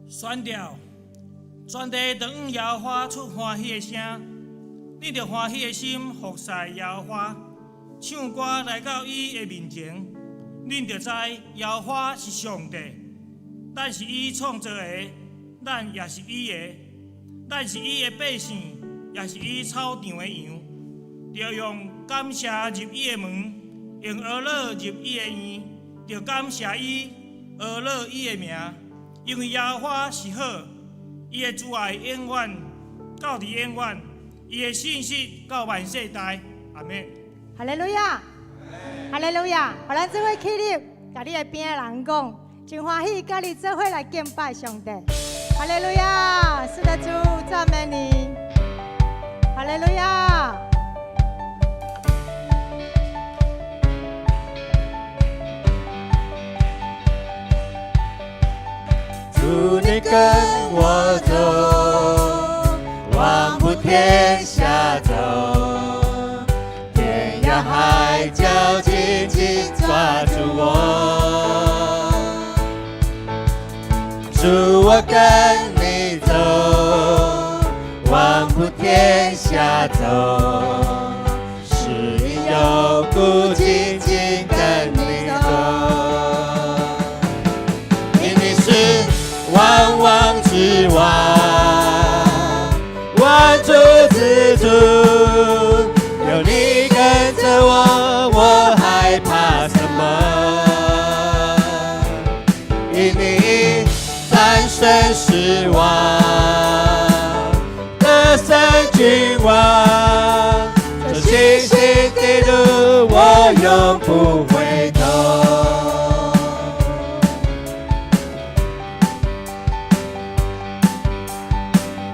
宣調，全地當向耶和華出歡喜的聲，恁著歡喜的心服侍耶和華，唱歌來到伊的面前，恁著知耶和華是上帝，咱是伊創造的，咱也是伊的，咱是伊的百姓，也是伊草場的羊。著用感謝入伊的門，用呵咾入伊的院，著感謝伊，呵咾伊的名。因為耶和華是好，伊的慈愛永遠到佇永遠，伊的信實到萬世代。阿們。哈利路亞，哈利路亞！予咱做伙起立，共你的邊仔人講，真歡喜佮你做伙來敬拜上帝。哈利路亞，是的，主，讚美你。哈利路亞。主，你跟我走，萬步天下走，天涯海角緊緊抓住我。主，我跟你走，萬步天下走，是因有故緊緊跟你走。因你是萬王之王，萬主之主，有你跟着我，我害怕什麼？因你戰勝失望，得勝君王，這信心的路，我永不回頭。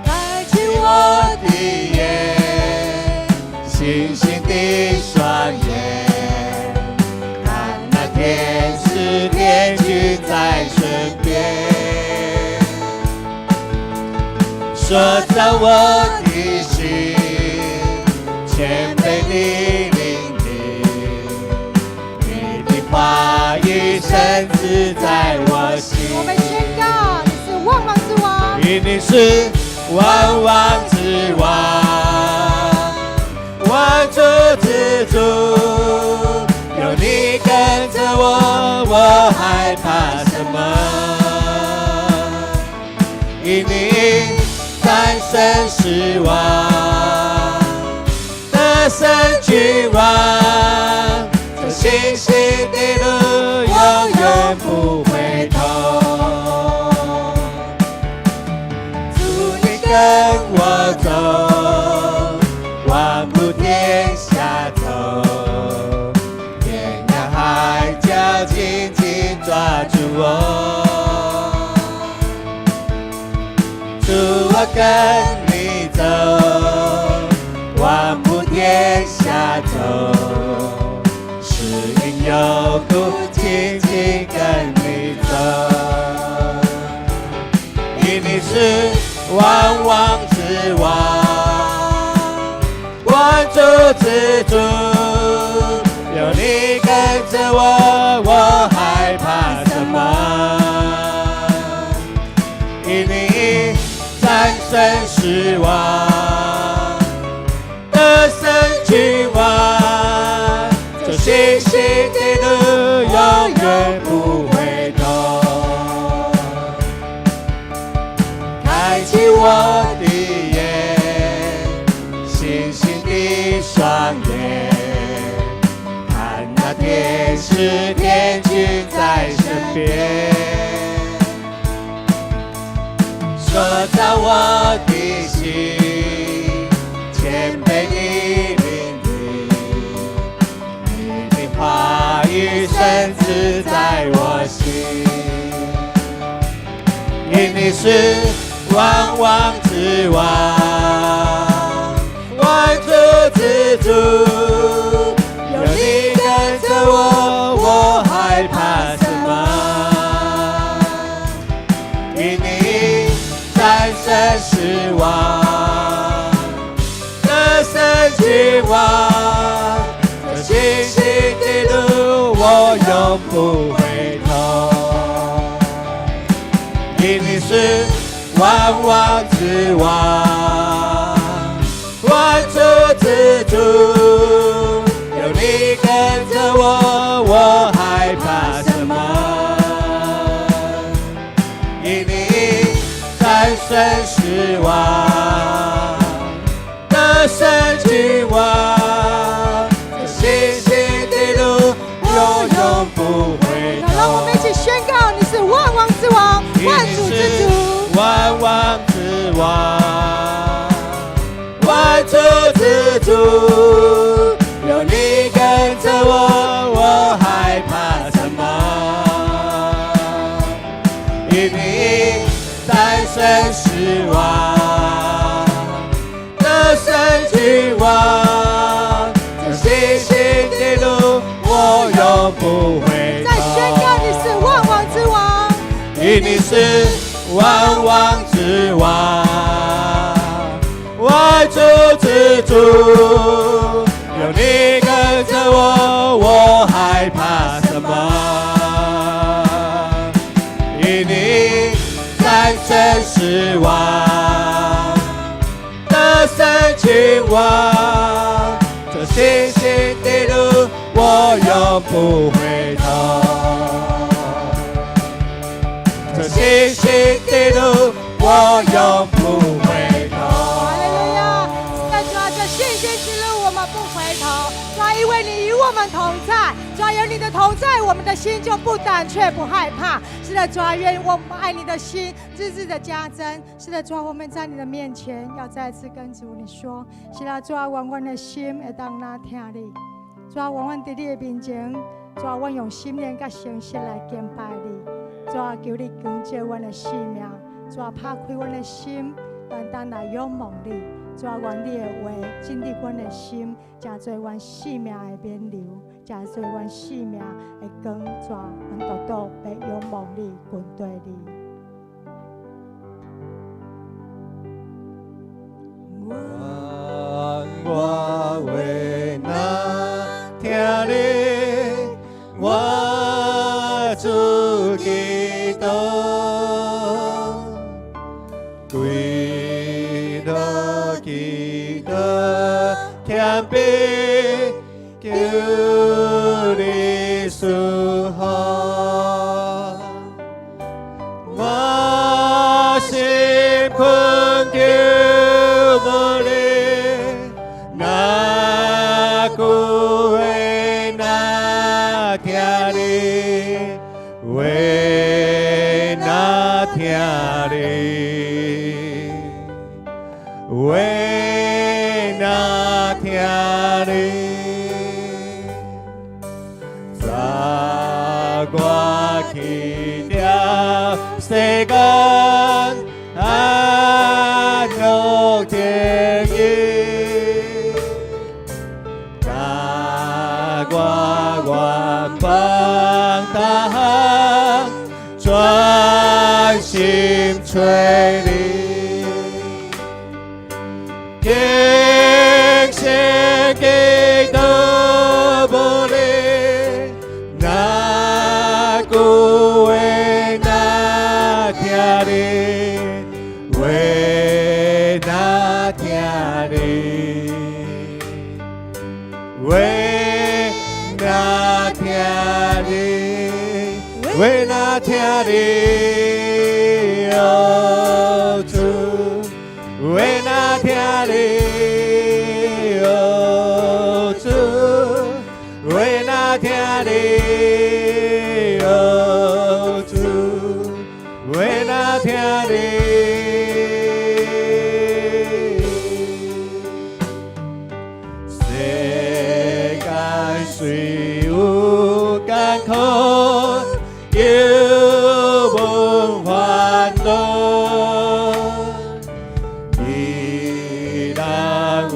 開啟我的眼，星星的雙眼，看那天使天軍在身邊，說在我的心，謙卑的聆聽，你的話語深植在我心。我們宣告，你是萬王之王，因你是萬王之王，萬主之主，有你跟着我，我害怕什麼？因你戰勝失望，得勝君王，這信心的路永遠不回頭。主，你跟我走，萬步天下走，天涯海角緊緊抓住我。主，我跟你走，萬步天下走，是因有故緊緊跟你走。因你是萬王之王，萬主之主，有你跟着我，我害怕什麼？因你戰勝失望，得勝君王，這信心的路永遠不回頭。開啟我的眼，星星的雙眼，看那天使天軍在身邊，說在我的心，謙卑的聆聽，你的話語深植在我心。因你是萬王之王，萬主之主，有你跟着我，我害怕什麼？因你戰勝失望，得勝君王，這信心的路，我永不回頭。因你是萬王之王，萬主之主，有你跟著我，我害怕什麼？因你戰勝死亡，得勝君王，這信心的路永永不回頭。讓我們一起宣告：你是萬王之王，萬主之主。萬王之王，萬主之主，有你跟著我，我害怕什麼？因你戰勝死亡，得勝君王，這信心的路，我永不回頭。再宣告你是萬王之王，因你是萬王之王，萬主之主，有你跟著我，我害怕什麼？因你戰勝死亡，得勝君王，這信心的路，我永不回頭。這信心的路，我永不回頭。哈利路亞！在主啊，這信心之路，我們不回頭。主啊，因為你與我們同在，主啊，有你的同在，我們的心就不膽怯、不害怕。是的，主啊，願我們愛你的心日日的加增。是的，主啊，我們在你的面前，要再次跟主你說：是的，主啊，願阮的心會當若疼你。主啊，願阮佇你的面前，主啊，阮用心靈佮誠實來敬拜你。主啊，求你光照阮的生命，主啊，拍開阮的心，單單來仰望你。主啊，願你的話進入阮的心，成做阮生命的冕旒，成做阮生命的光。主啊，阮獨獨欲仰望你，跟隨你。願我話若疼你，我主基督，跪落基督謙卑，求你賜福。我心懇求無力，若久話若疼你，話若疼你，話若疼你，載我去著世間安樂天意，帶我遠邦他鄉，專心揣你。敬虔基督無你，若久話若疼你，話若疼你，話若疼你，話若疼你，哦主，話若疼你，哦主，話若疼你，哦主，話若疼你。世間雖有艱苦，憂悶煩惱，依然有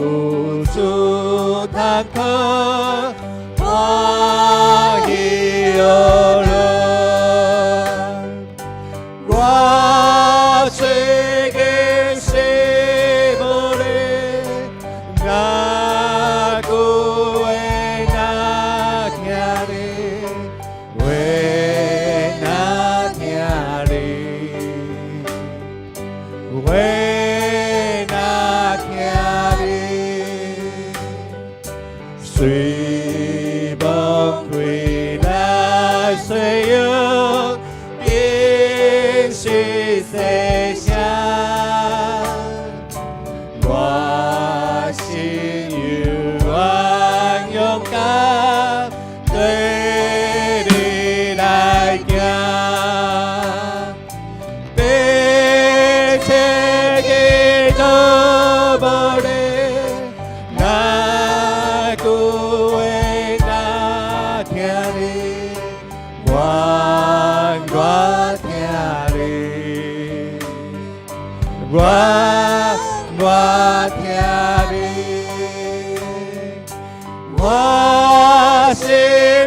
主通靠，歡喜樂樂。我雖經死無力，若久話若疼你，話若疼你，細聲，我心猶原勇敢對你來行。一切基督無你，哪句話若疼你，我我疼你，我我疼你，我心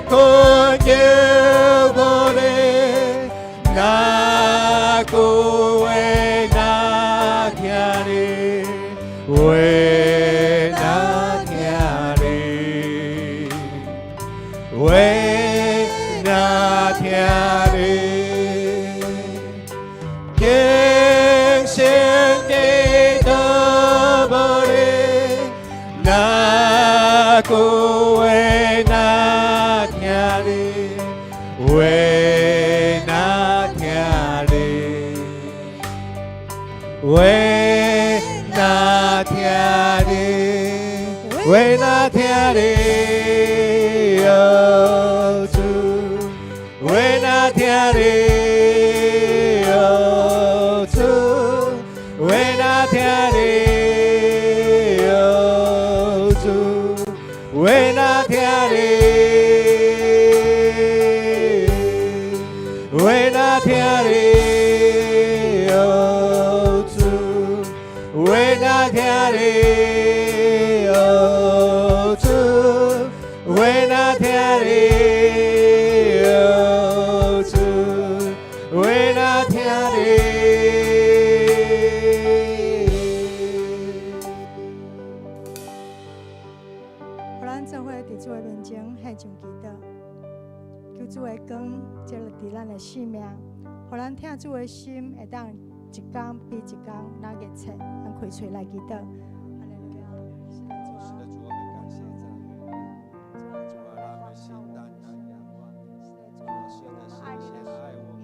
困求無你，哪句話若疼你，話若疼你，話若疼你，今生基督無你，哪句話若疼你，話若疼你，話若疼你，話若疼你，哦主，話若疼你，哦主，話若疼你，哦主，話若疼你，話若疼你，哦主，話若疼你，哦主，話若疼你，哦主，話若疼你。予咱做伙佇主的面前獻上祈禱，求主的光照佇咱的生命，予咱疼主的心會當一工比一工若熱切。咱開喙來祈禱。哈利路亞，是的，主啊，是的，主，我們感謝讚美你。主啊，讓我們心單單仰望你。主啊，是的，是你先愛我們。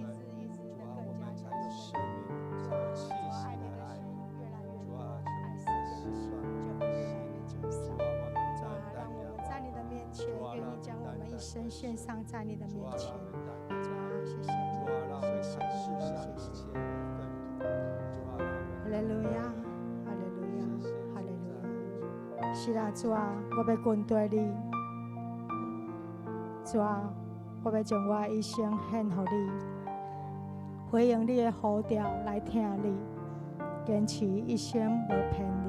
主啊，我們才有生命，才有氣息來愛你。主啊，求你來洗刷我們的心。主啊，我們單單仰望你。主啊，願讓意將我們我們一單單生獻上在你的主啊，面前讓。我們單單主啊，謝謝你，主啊，讓我們謝謝看世你，上謝謝一切你。為糞土。主啊，讓我們哈利路亞，哈利路亞，謝謝哈利路主，亞。讚美主。是啦，主啊，我欲跟隨你。主啊，我欲將我的一生獻予你，回應你的呼召來疼你，堅持一生無偏離。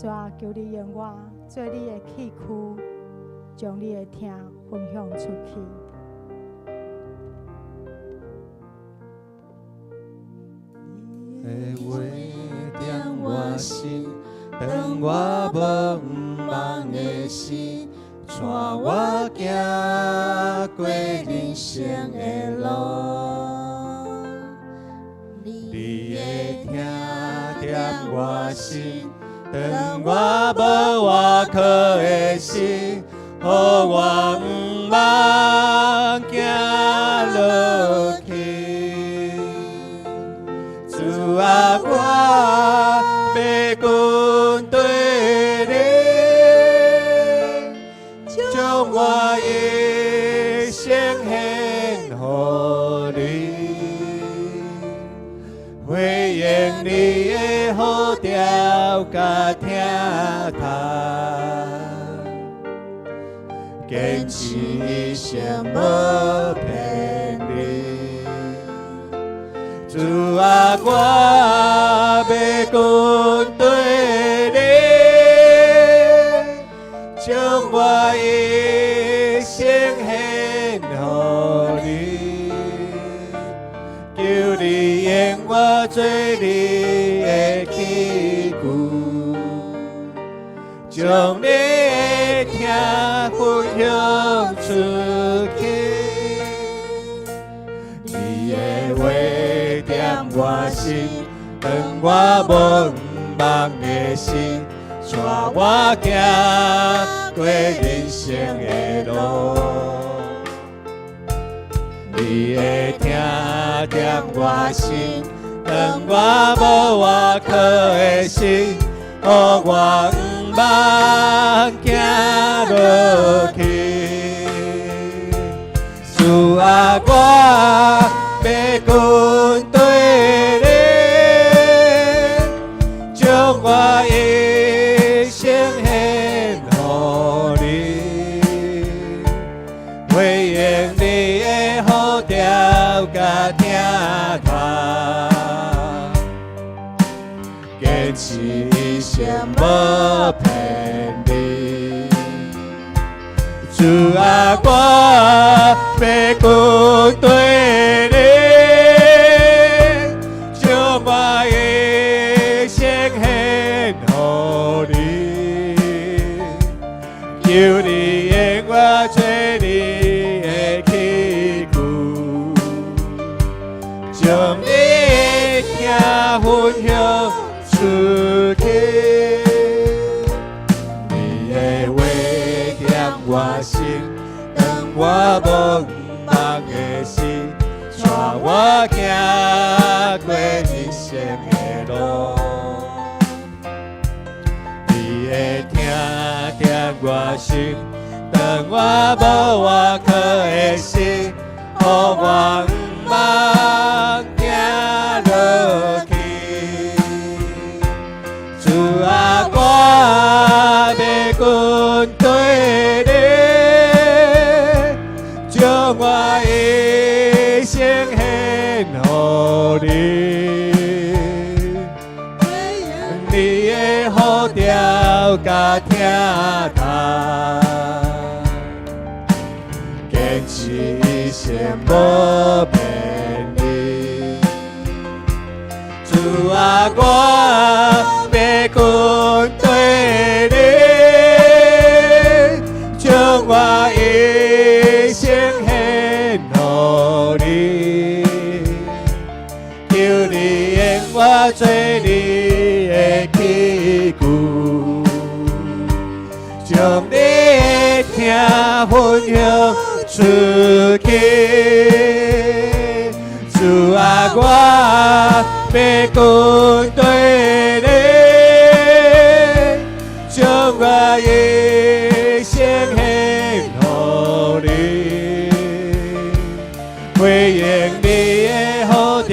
主啊，求你用我做你的器具，將你的疼分享出去。你的話點我心，當我無望的時，帶我行過人生的路。你的疼點我心，當我無倚靠的時，予我毋茫行落去。主啊，我欲跟隨你，將我一生獻予你，回應你的呼召佮疼痛，堅持一生無偏離。主啊，我欲跟隨你，將我一生獻予你，求你用我做你的器具，將你的疼分享出去。你的話點我心，當我無望的時，帶我行過人生的路。你的疼疼我心，當我無倚靠的時，予我毋茫行落去。主啊，我欲跟隨你，將我一生獻予你，回應你的呼召佮疼痛，堅持一生無偏離。主啊，我欲跟隨你，將我一生獻予你，求你用我做你的器具，將你的疼分享出去。你的話踮我心，當我無望的時，帶我行過人生的路。你的疼踮我心，當我無倚靠的時，予我毋茫行落去。主啊，我欲跟隨你，將我一生獻予你。你的呼召佮疼痛，堅持一生無偏離。主啊，我欲跟隨你，將我一生獻予你，求你用我做你的器具，將你的疼分享出去。主啊，我欲跟隨你，將我一生獻予你，回應你的呼召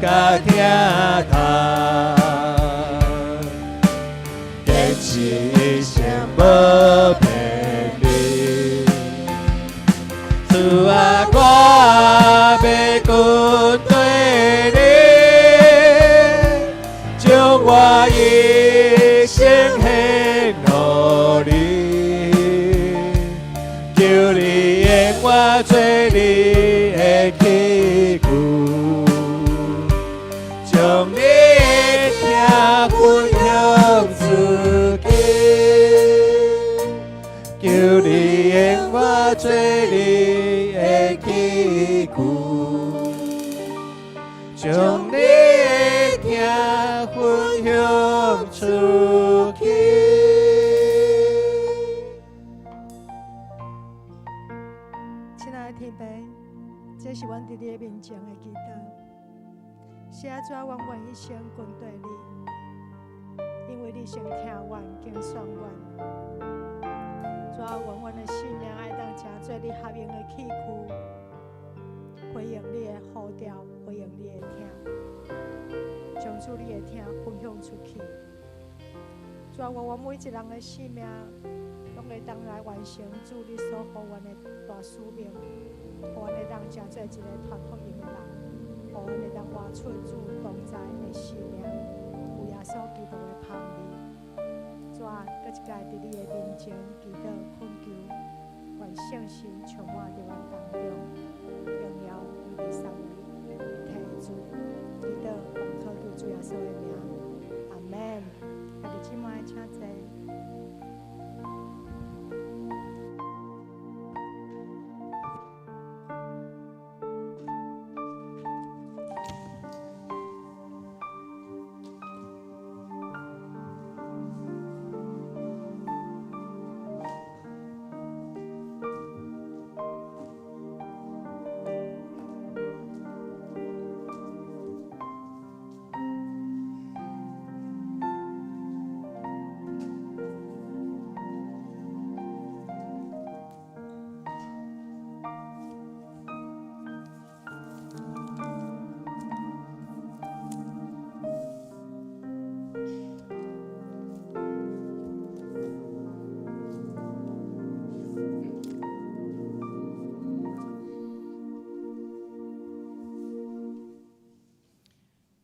佮疼痛，堅持一生無偏離。主啊，我欲跟隨你，將我一生獻予你，求你用我做你的器具，將你的疼分享出去，求你用我做你的器具，將你的疼分享出去。親愛的天父，這是阮佇你的面前的祈禱。是啊，主啊，阮願一生跟隨你，因為你先疼阮、揀選阮。主啊，願阮的生命會當成做你合用的器具，回應你的呼召，回應你的疼，將主你的疼分享出去。主啊，願阮每一人的生命，攏會當來完成主你所予阮的大使命，予阮會當成做一個傳福音的人，予阮會當活出主同在的生命，有耶穌基督的香味。主啊，閣一擺佇你的面前祈禱懇求，願聖神充滿佇阮當中，榮耀歸予送予天主，祈禱奉靠主耶穌的名，阿門。兄弟姊妹，請坐。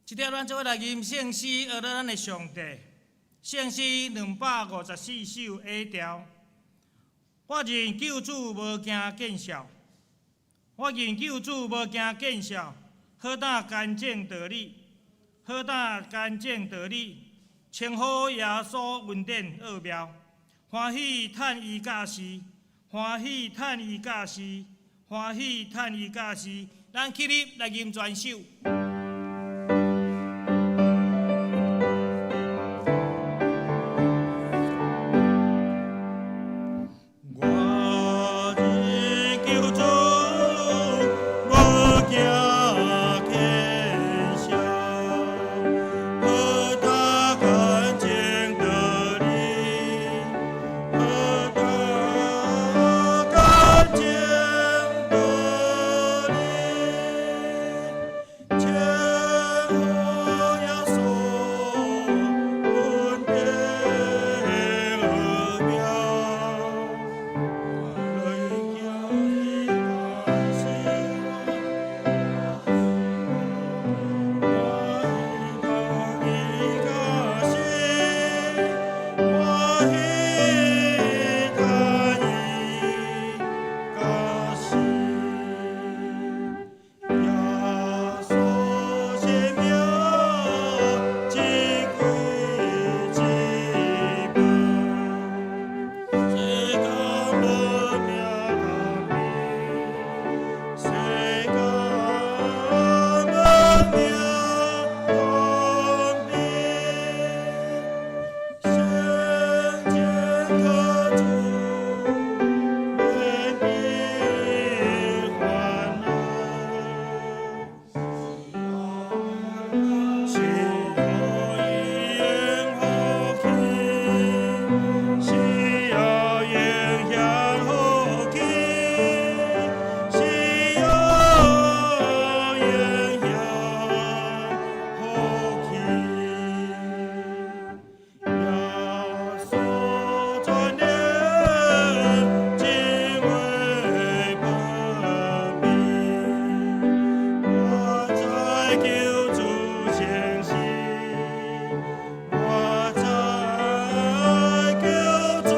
這帖咱做伙來吟聖詩，學咱的上帝。聖詩254首 A 調。我認救主無驚見笑，我認救主無驚見笑，何等乾淨道理，何等乾淨道理，稱呼耶穌恩典奧妙，歡喜趁伊教示，歡喜趁伊教示，歡喜趁伊教示，咱起立來吟全首。我認救主無驚見笑，何等乾淨道理，何等乾淨道理，稱呼耶穌恩典奧妙。來行伊教示我，歡喜伊教示，歡喜趁伊教示。耶穌聖名至貴至寶，世間無命通比，世間無命通比，聖潔可主免彼煩惱。是予應福氣，是予應享福氣，是予應享福氣。耶穌全能，真話無比，我知救主誠實，我知救主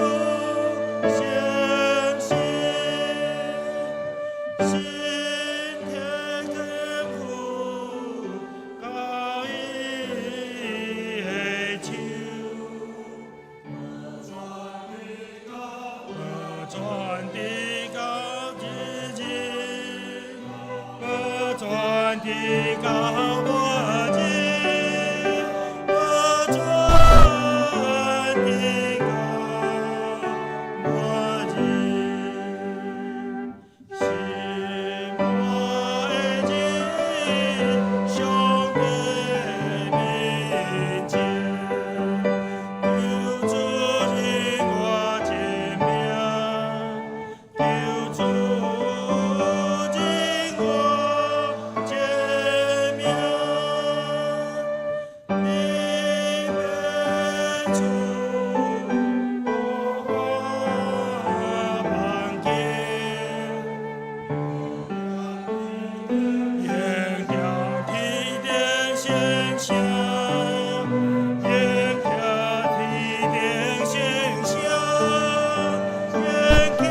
誠實，身體天賦交伊的手。保全直到日日，保全直到末日，保全直到末日。心我的人，上帝面前，救主認我這命，救主認我這命，你欲處無法望見。迎著天頂顯聲，迎著天頂顯聲，迎著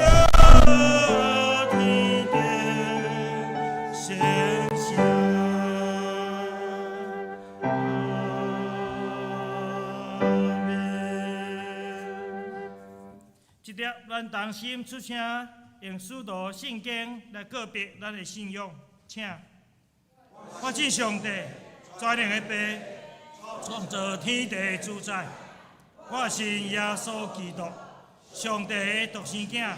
天頂顯聲。阿們。這帖咱同心出聲，用使徒信經來告白咱的信仰，請。我信上帝，全能的父，創造天地主宰。我信耶穌基督，上帝的獨生囝，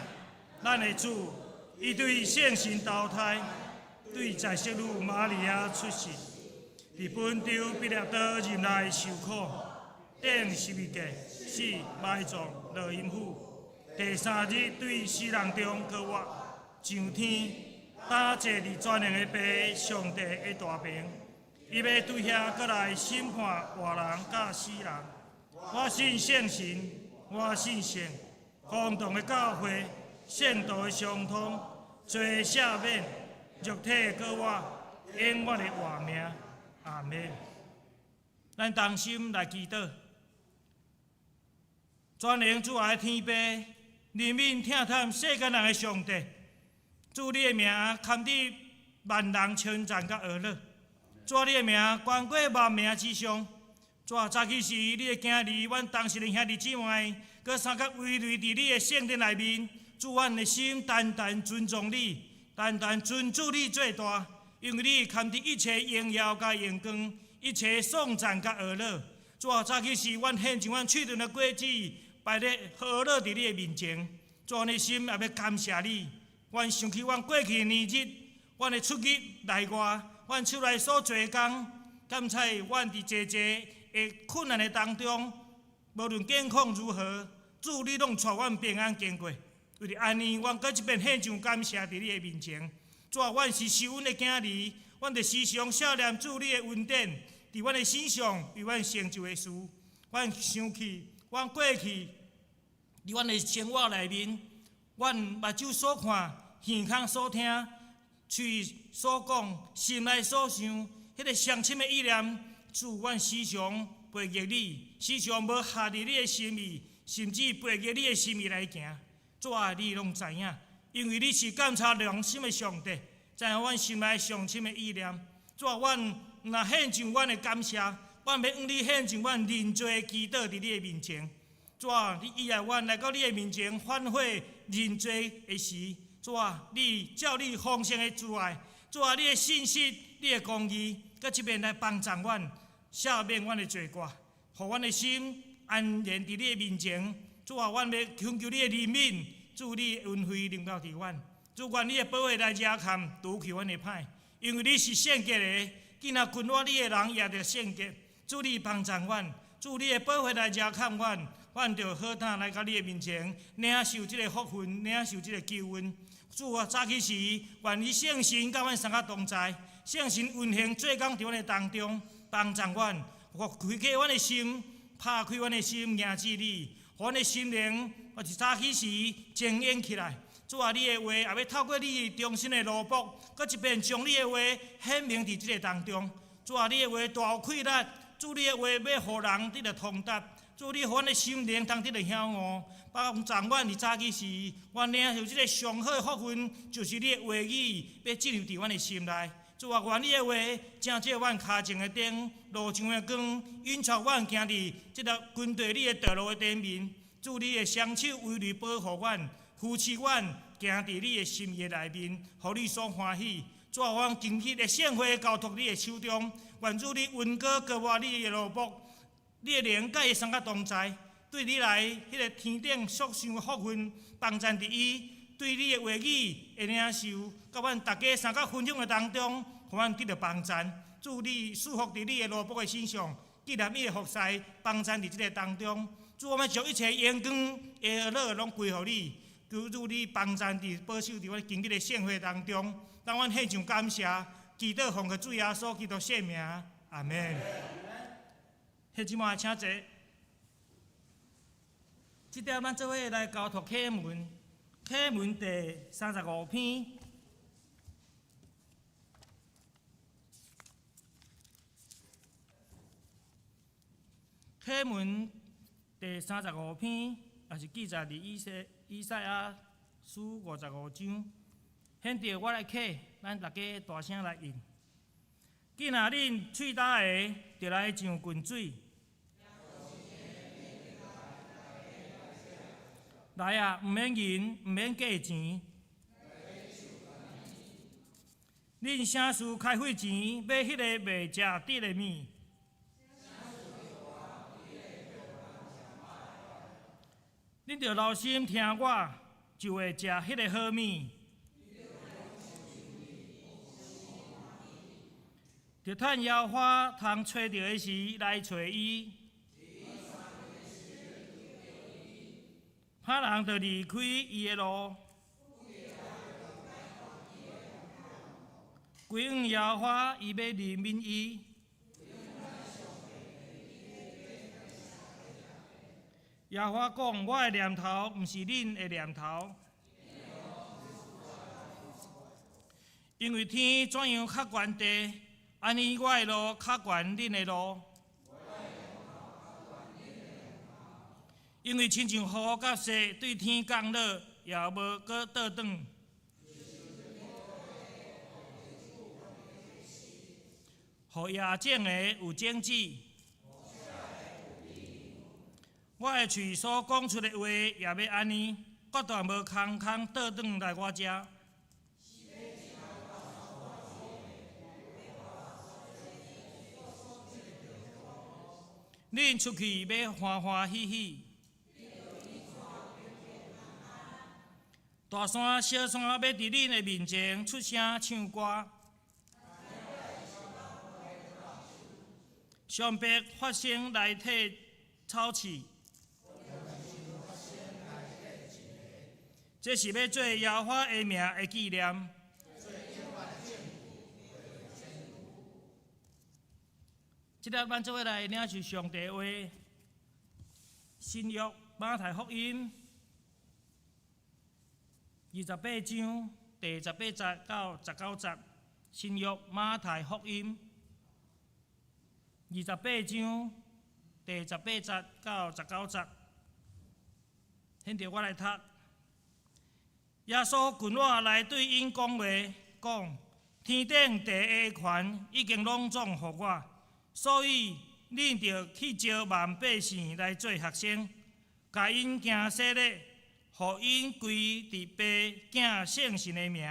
咱的主，伊對聖神投胎，對在聖女瑪利亞出世，佇本丟彼拉多忍耐受苦，釘十字架，死埋葬落陰府，第三日對死人中閣活，上天，擔坐佇全能的父上帝的大爿，伊欲對遐閣來審判活人佮死人。我信聖神，我信聖公同的教會，聖徒的相通，罪赦免，肉體閣活，永遠的活命。阿門。咱同心來祈禱。全能主愛天父，憐憫疼嘆世間人的上帝，主你的名堪得萬人稱讚佮呵咾。主你的名懸過萬名之上。主啊，早起時你的囝兒，阮同心的兄弟姊妹，閣相佮圍聚佇你的聖殿內面。主，阮的心單單尊重你，單單尊主你最大，因為你堪得一切榮耀佮榮光，一切頌讚佮呵咾。主啊，早起時，阮獻上阮喙唇的果子，擺咧呵咾佇你的面前。主，阮的心也欲感謝你。阮想起阮過去的年日，阮的出入內外，阮手內所做的工，敢彩阮佇濟濟的困難的當中，無論境況如何，主你攏帶阮平安經過。為著按呢，阮閣這遍獻上感謝佇你的面前。主啊，阮是受恩的囝兒，阮著時常想念主你的恩典，佇阮的身上為阮成就的事。阮想起，阮過去佇阮的生活內面，阮目睭所看、耳孔所聽、喙所講、心內所想，彼個相深的意念，主，阮時常背逆你，時常無合佇你的心意，甚至背逆你的心意來行。主啊，你攏知影，因為你是鑒察良心的上帝，知影阮心內上深的意念。主啊，阮毋但獻上阮的感謝，阮欲向你獻上阮認罪的祈禱佇你的面前。主啊，你喜愛阮來到你的面前反悔認罪的時，主啊，你照你豐盛的慈愛，主啊，你的信實、你的公義，閣這遍來幫助阮，赦免阮的罪過，予阮的心安然佇你的面前。主啊，阮欲尋求你的憐憫，主你的恩惠臨到佇阮。主，願你的寶血來遮蓋，除去阮的歹，因為你是聖潔的，囝若近倚你的人也著聖潔。主你幫助阮，主你的寶血來遮蓋阮，阮就好膽來到你的面前，領受這个福分，領受這个救恩。主啊，早起時，願你聖神佮阮相佮同在，聖神運行做工佇阮的當中，幫助阮，開啟阮的心，拍開阮的心，迎接你，予阮的心靈，我是早起時晶瑩起來。主啊，你的話也欲透過你忠心的奴僕，閣一遍將你的話顯明佇這个當中。主啊，你的話大有氣力，主你的話欲予人得著通達。主你予阮的心靈通得著曉悟，幫助阮佇早起時，阮領受這个上好的福分，就是你的話語欲進入佇阮的心內。主啊，願你的話成做阮跤前的燈，路上的光，引帶阮行佇這个跟綴你的道路的頂面。主你的雙手威力保護阮，扶持阮行佇你的心意的內面，予你所歡喜。主啊，阮今日的聖會交託你的手中，願主你恩膏膏抹你的奴僕，你的靈佮伊相佮同在，對你來彼个天頂所想的福分，幫贊佇伊，對你的話語的領受，佮阮逐家相佮分享的當中，予阮得著幫贊。主你賜福佇你的奴僕的身上，紀念伊的服侍，幫贊佇這个當中。主，我們將一切榮光、呵咾攏歸予你。求主你幫贊佇保守佇阮今日的聖會當中，當阮獻上感謝，祈禱奉靠主耶穌基督聖名，阿們。彼這擺請坐。這點咱做伙來交託啟文，啟文第35篇。啟文第35篇，也是記載佇以賽亞書55章。現在我來啟，咱逐家大聲來應。囝仔，恁喙焦的，就來上滾水。來啊，毋免銀，毋免價錢。恁啥事開費錢買彼個袂食得的物？恁著留心聽我，就會食彼个好物。著趁耶和華通揣著的時來揣伊。歹人著離開伊的路，歸向耶和華，伊欲憐憫伊。耶和華講：我的念頭毋是恁的念頭，因為天怎樣較懸地，按呢我的路較懸恁的路。因為親像雨佮雪對天降落，也無閣倒轉。予野種的有種子，我的喙所講出的話也欲按呢，決斷無空空倒轉來我遮。恁出去欲歡歡喜喜，大山小山欲佇恁的面前出聲唱歌。上必發聲來替草刺，這是欲做耶和華的名的紀念。這粒咱做伙來領受上帝話，新約馬太福音28章第18節到19節，新約馬太福音28章第18節到19節，現在我來讀。耶穌近我來對𪜶講話，講：天頂地下的權已經攏總予我，所以恁著去召萬百姓來做學生，共𪜶行洗禮，予𪜶歸佇父、囝、聖神的名。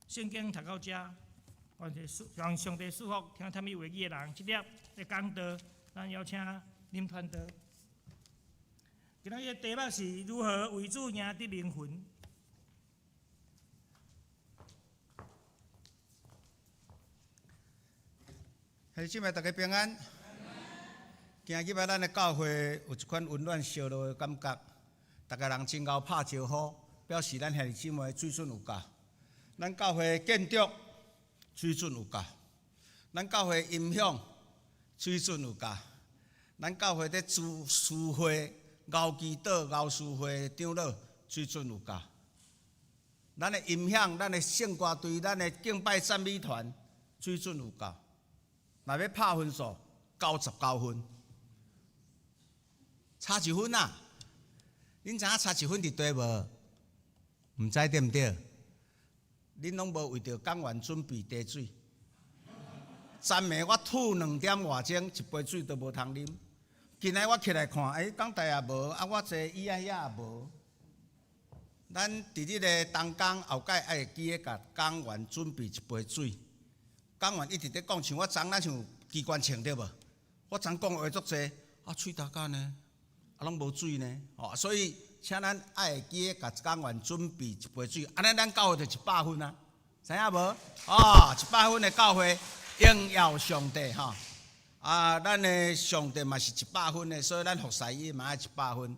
聖經讀到遮，願上上帝賜福聽啥物話語的人，這粒的講道，咱邀請林傳道。今仔日的題目是如何為主贏得靈魂。兄弟姊妹，大家平安。今日咱的教會有一款溫暖燒熱的感覺，逐家人真𠢕拍招呼，表示咱兄弟姊妹水準有夠。咱教會建築水準有夠，咱教會音響水準有夠，咱教會佇主司會。熬祈禱、熬司會長老水準有夠，咱的音響、咱的聖歌隊、咱的敬拜讚美團水準有夠。若欲拍分數，99分，差一分啊！恁知影差一分佇佗無？毋知對毋對？恁攏無為著講員準備茶水。昨暝我吐兩點外鐘，一杯水都無通啉。今仔我起來看，欸，講台也無，啊，我坐椅仔遐也無。咱佇這个同工後蓋愛會記得共講員準備一杯水。講員一直佇講，像我昨咱像機關槍對無？我昨講話足濟，啊，喙焦乾呢，啊，攏無水呢，吼，所以請咱愛會記得共講員準備一杯水，按呢咱教會就100分啊，知影無？哦，100分的教會榮耀上帝吼。啊，咱的上帝嘛是一百分的，所以咱服侍伊嘛愛一百分。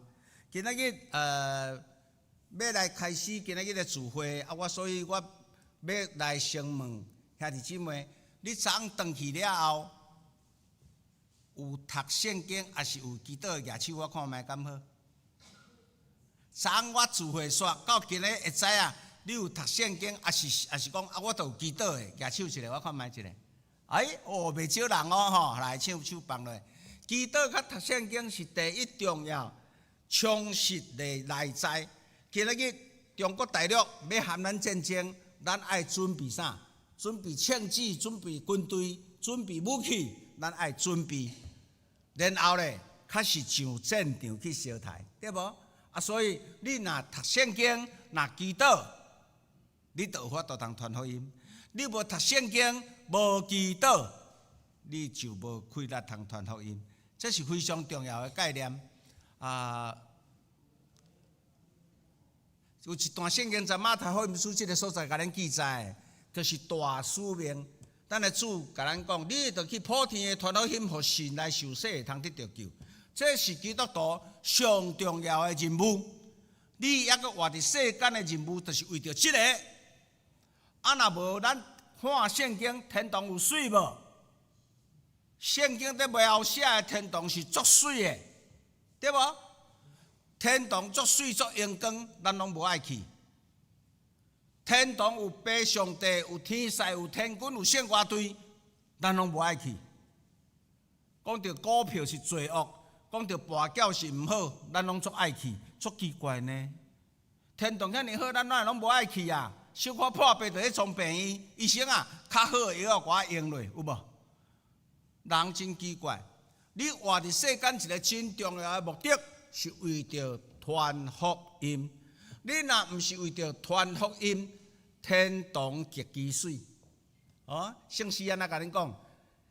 今仔日欲來開始今仔日的聚會，啊，我所以我欲來先問兄弟姊妹，你昨昏轉去了後，有讀聖經，抑是有祈禱的舉手，我看覓敢好？昨昏我聚會煞到今日會知影，你有讀聖經，抑是抑是講啊，我都有祈禱的，舉手一下，我看覓一下。哎，哦，袂少人哦，吼，來手手放落。祈禱佮讀聖經是第一重要，充實的內在。今仔日中國大陸欲含咱戰爭，咱愛準備啥？準備槍支，準備軍隊，準備武器，咱愛準備。然後咧，較是上戰場去相刣，對無？啊，所以你若讀聖經，若祈禱，你就有法度通傳福音。你無讀聖經，無祈禱，你就無氣力通傳福音。這是非常重要的概念。啊，有一段聖經在馬太福音書這个所在，共咱記載，就是大使命。咱的主共咱講，你著去普天的傳福音，予信來受洗的通得著救。這是基督徒上重要的任務。你猶閣活佇世間的任務，就是為著這个。啊，若無咱看聖經，天堂有媠無？聖經佇描寫的天堂是足媠的，對無？天堂足媠足榮光，咱攏無愛去。天堂有父上帝，有天使，有天軍，有聖歌隊，咱攏無愛去。講著股票是罪惡，講著跋筊是毋好，咱攏足愛去，足奇怪呢。天堂遐爾好，咱哪會攏無愛去啊？小可破病就去創病院，醫生啊，較好的藥仔予我用落，有無？人真奇怪，你活佇世間一個真重要的目的，是為著傳福音。你若毋是為著傳福音，天堂極其媠。哦，聖詩按呢共恁講，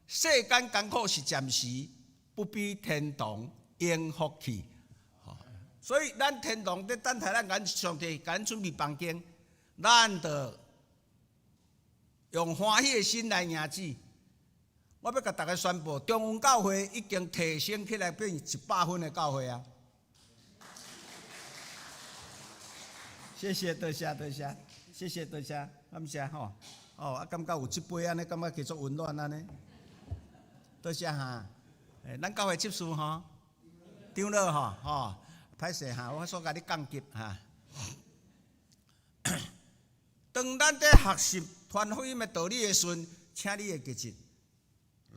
世間艱苦是暫時，不比天堂永福氣。所以咱天堂佇等待咱，共上帝共咱準備房間，咱著用歡喜的心來迎主。我欲共大家宣布，中雲教會已經提升起來變100分的教會啊！謝謝，多謝，多謝，謝謝，多謝，感謝吼。哦，啊，感覺有這杯按呢，感覺叫做溫暖按呢。多謝哈，欸，咱教會執事吼，長老吼，吼，歹勢哈，我煞共你降級哈。當咱佇學習傳福音的道理的時陣，請你會記得，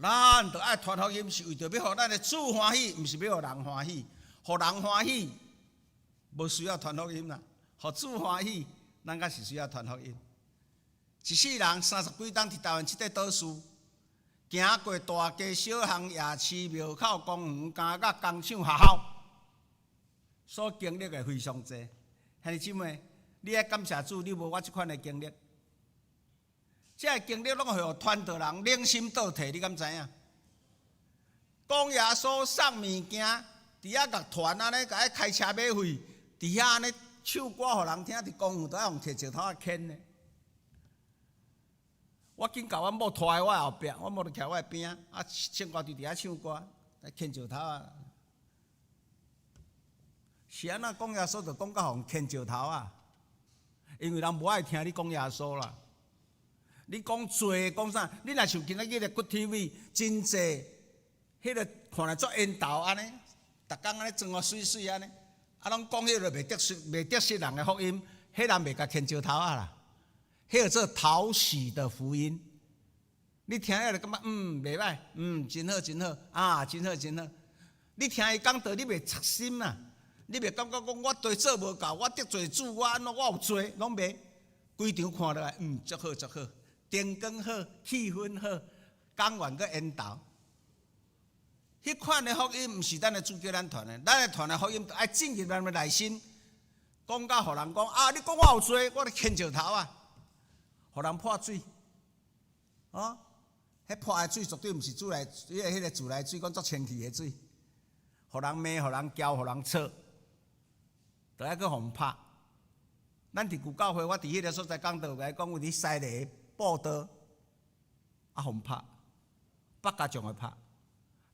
咱著愛傳福音，是為著欲予咱的主歡喜，毋是欲予人歡喜。予人歡喜，無需要傳福音啦。予主歡喜，咱較是需要傳福音。一世人三十幾冬佇台灣這塊島嶼，行過大街小巷、夜市、廟口、公園、監獄、工廠、學校，所經歷的非常濟。兄弟姊妹，你愛感謝主，你無我這款的經歷。這个經歷攏會予傳道人良心倒退，你敢知影？講耶穌送物件，佇遐共傳按呢，共伊開車馬費，佇遐按呢唱歌予人聽，佇公園都愛予人提石頭仔牽呢。我緊共阮某拖佇我後壁，阮某就徛我邊仔，啊，唱歌佇遐唱歌，來牽石頭仔。是按怎講耶穌，就講到予人牽石頭仔，因為人無愛聽你講耶穌啦。你講罪講啥？你若像今仔日的骨 TV，真濟，彼个看來足緣投按呢，逐工按呢裝予媠媠按呢，啊，攏講彼个袂得失袂得失人的福音，彼人袂共牽石頭仔啦。彼個做討喜的福音，你聽了就感覺袂䆀，真好真好，啊真好真好。你聽伊講道，你袂扎心啊，你袂感覺講我對做無夠，我得罪主，我按怎我有罪，攏袂。規場看落來，足好足好，燈光好，氣氛好，講員閣緣投。彼款的福音毋是咱的主叫咱傳的，咱的傳的福音愛進入咱的內心，講到予人講啊，你講我有罪，我咧牽石頭仔。予人潑水，哦，彼潑的水絕對毋是自來，彼个自來水，講足清氣的水，予人罵，予人叫，予人吵，著愛閣予人拍。咱佇舊教會，我佇彼个所在講道，共伊講，有佇西螺布道，啊，予人拍，北家將會拍，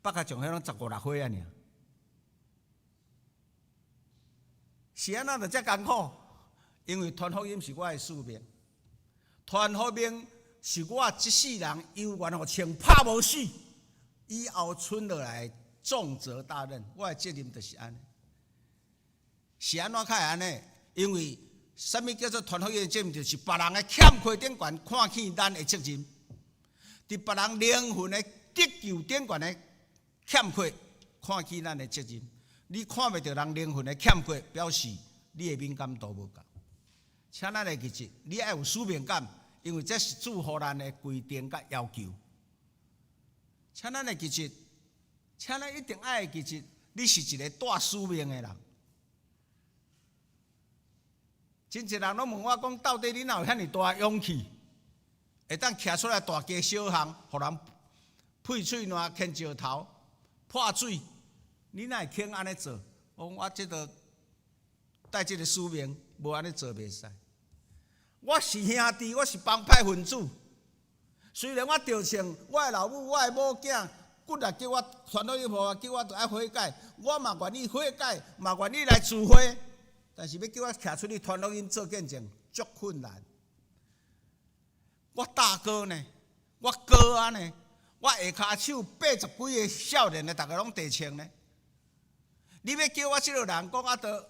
北家將彼攏十五六歲仔爾，是按怎就遮艱苦？因為傳福音是我的使命。傳福音是我這世人猶原予穿拍無死，以後剩落來重責大任，我的責任就是按呢。是按怎較會按呢？因為啥物叫做傳福音的責任？就是別人的欠缺頂懸看見咱的責任，佇別人靈魂的得救頂懸的欠缺看見咱的責任。你看袂著人靈魂的欠缺，表示你的敏感度無夠。請咱會記得，你愛有使命感，因為這是主予咱的規定佮要求。請咱會記得，請咱一定愛會記得，你是一個帶使命的人。真濟人攏問我講，到底你哪有遐爾大勇氣，會當徛出來大街小巷，予人屁喙瀾、牽石頭、潑水，你哪會肯按呢做？我講我這个帶這个使命，無按呢做袂使。我是兄弟，我是幫派分子。雖然我著穿我的老母、我的某囝，骨力叫我傳福音予我，叫我著愛悔改，我嘛願意悔改，嘛願意來聚會。但是欲叫我徛出去傳福音做見證，足困難。我大哥呢？我哥仔呢？我下跤手八十幾个少年的，逐个攏地穿呢。你欲叫我這个人講啊，著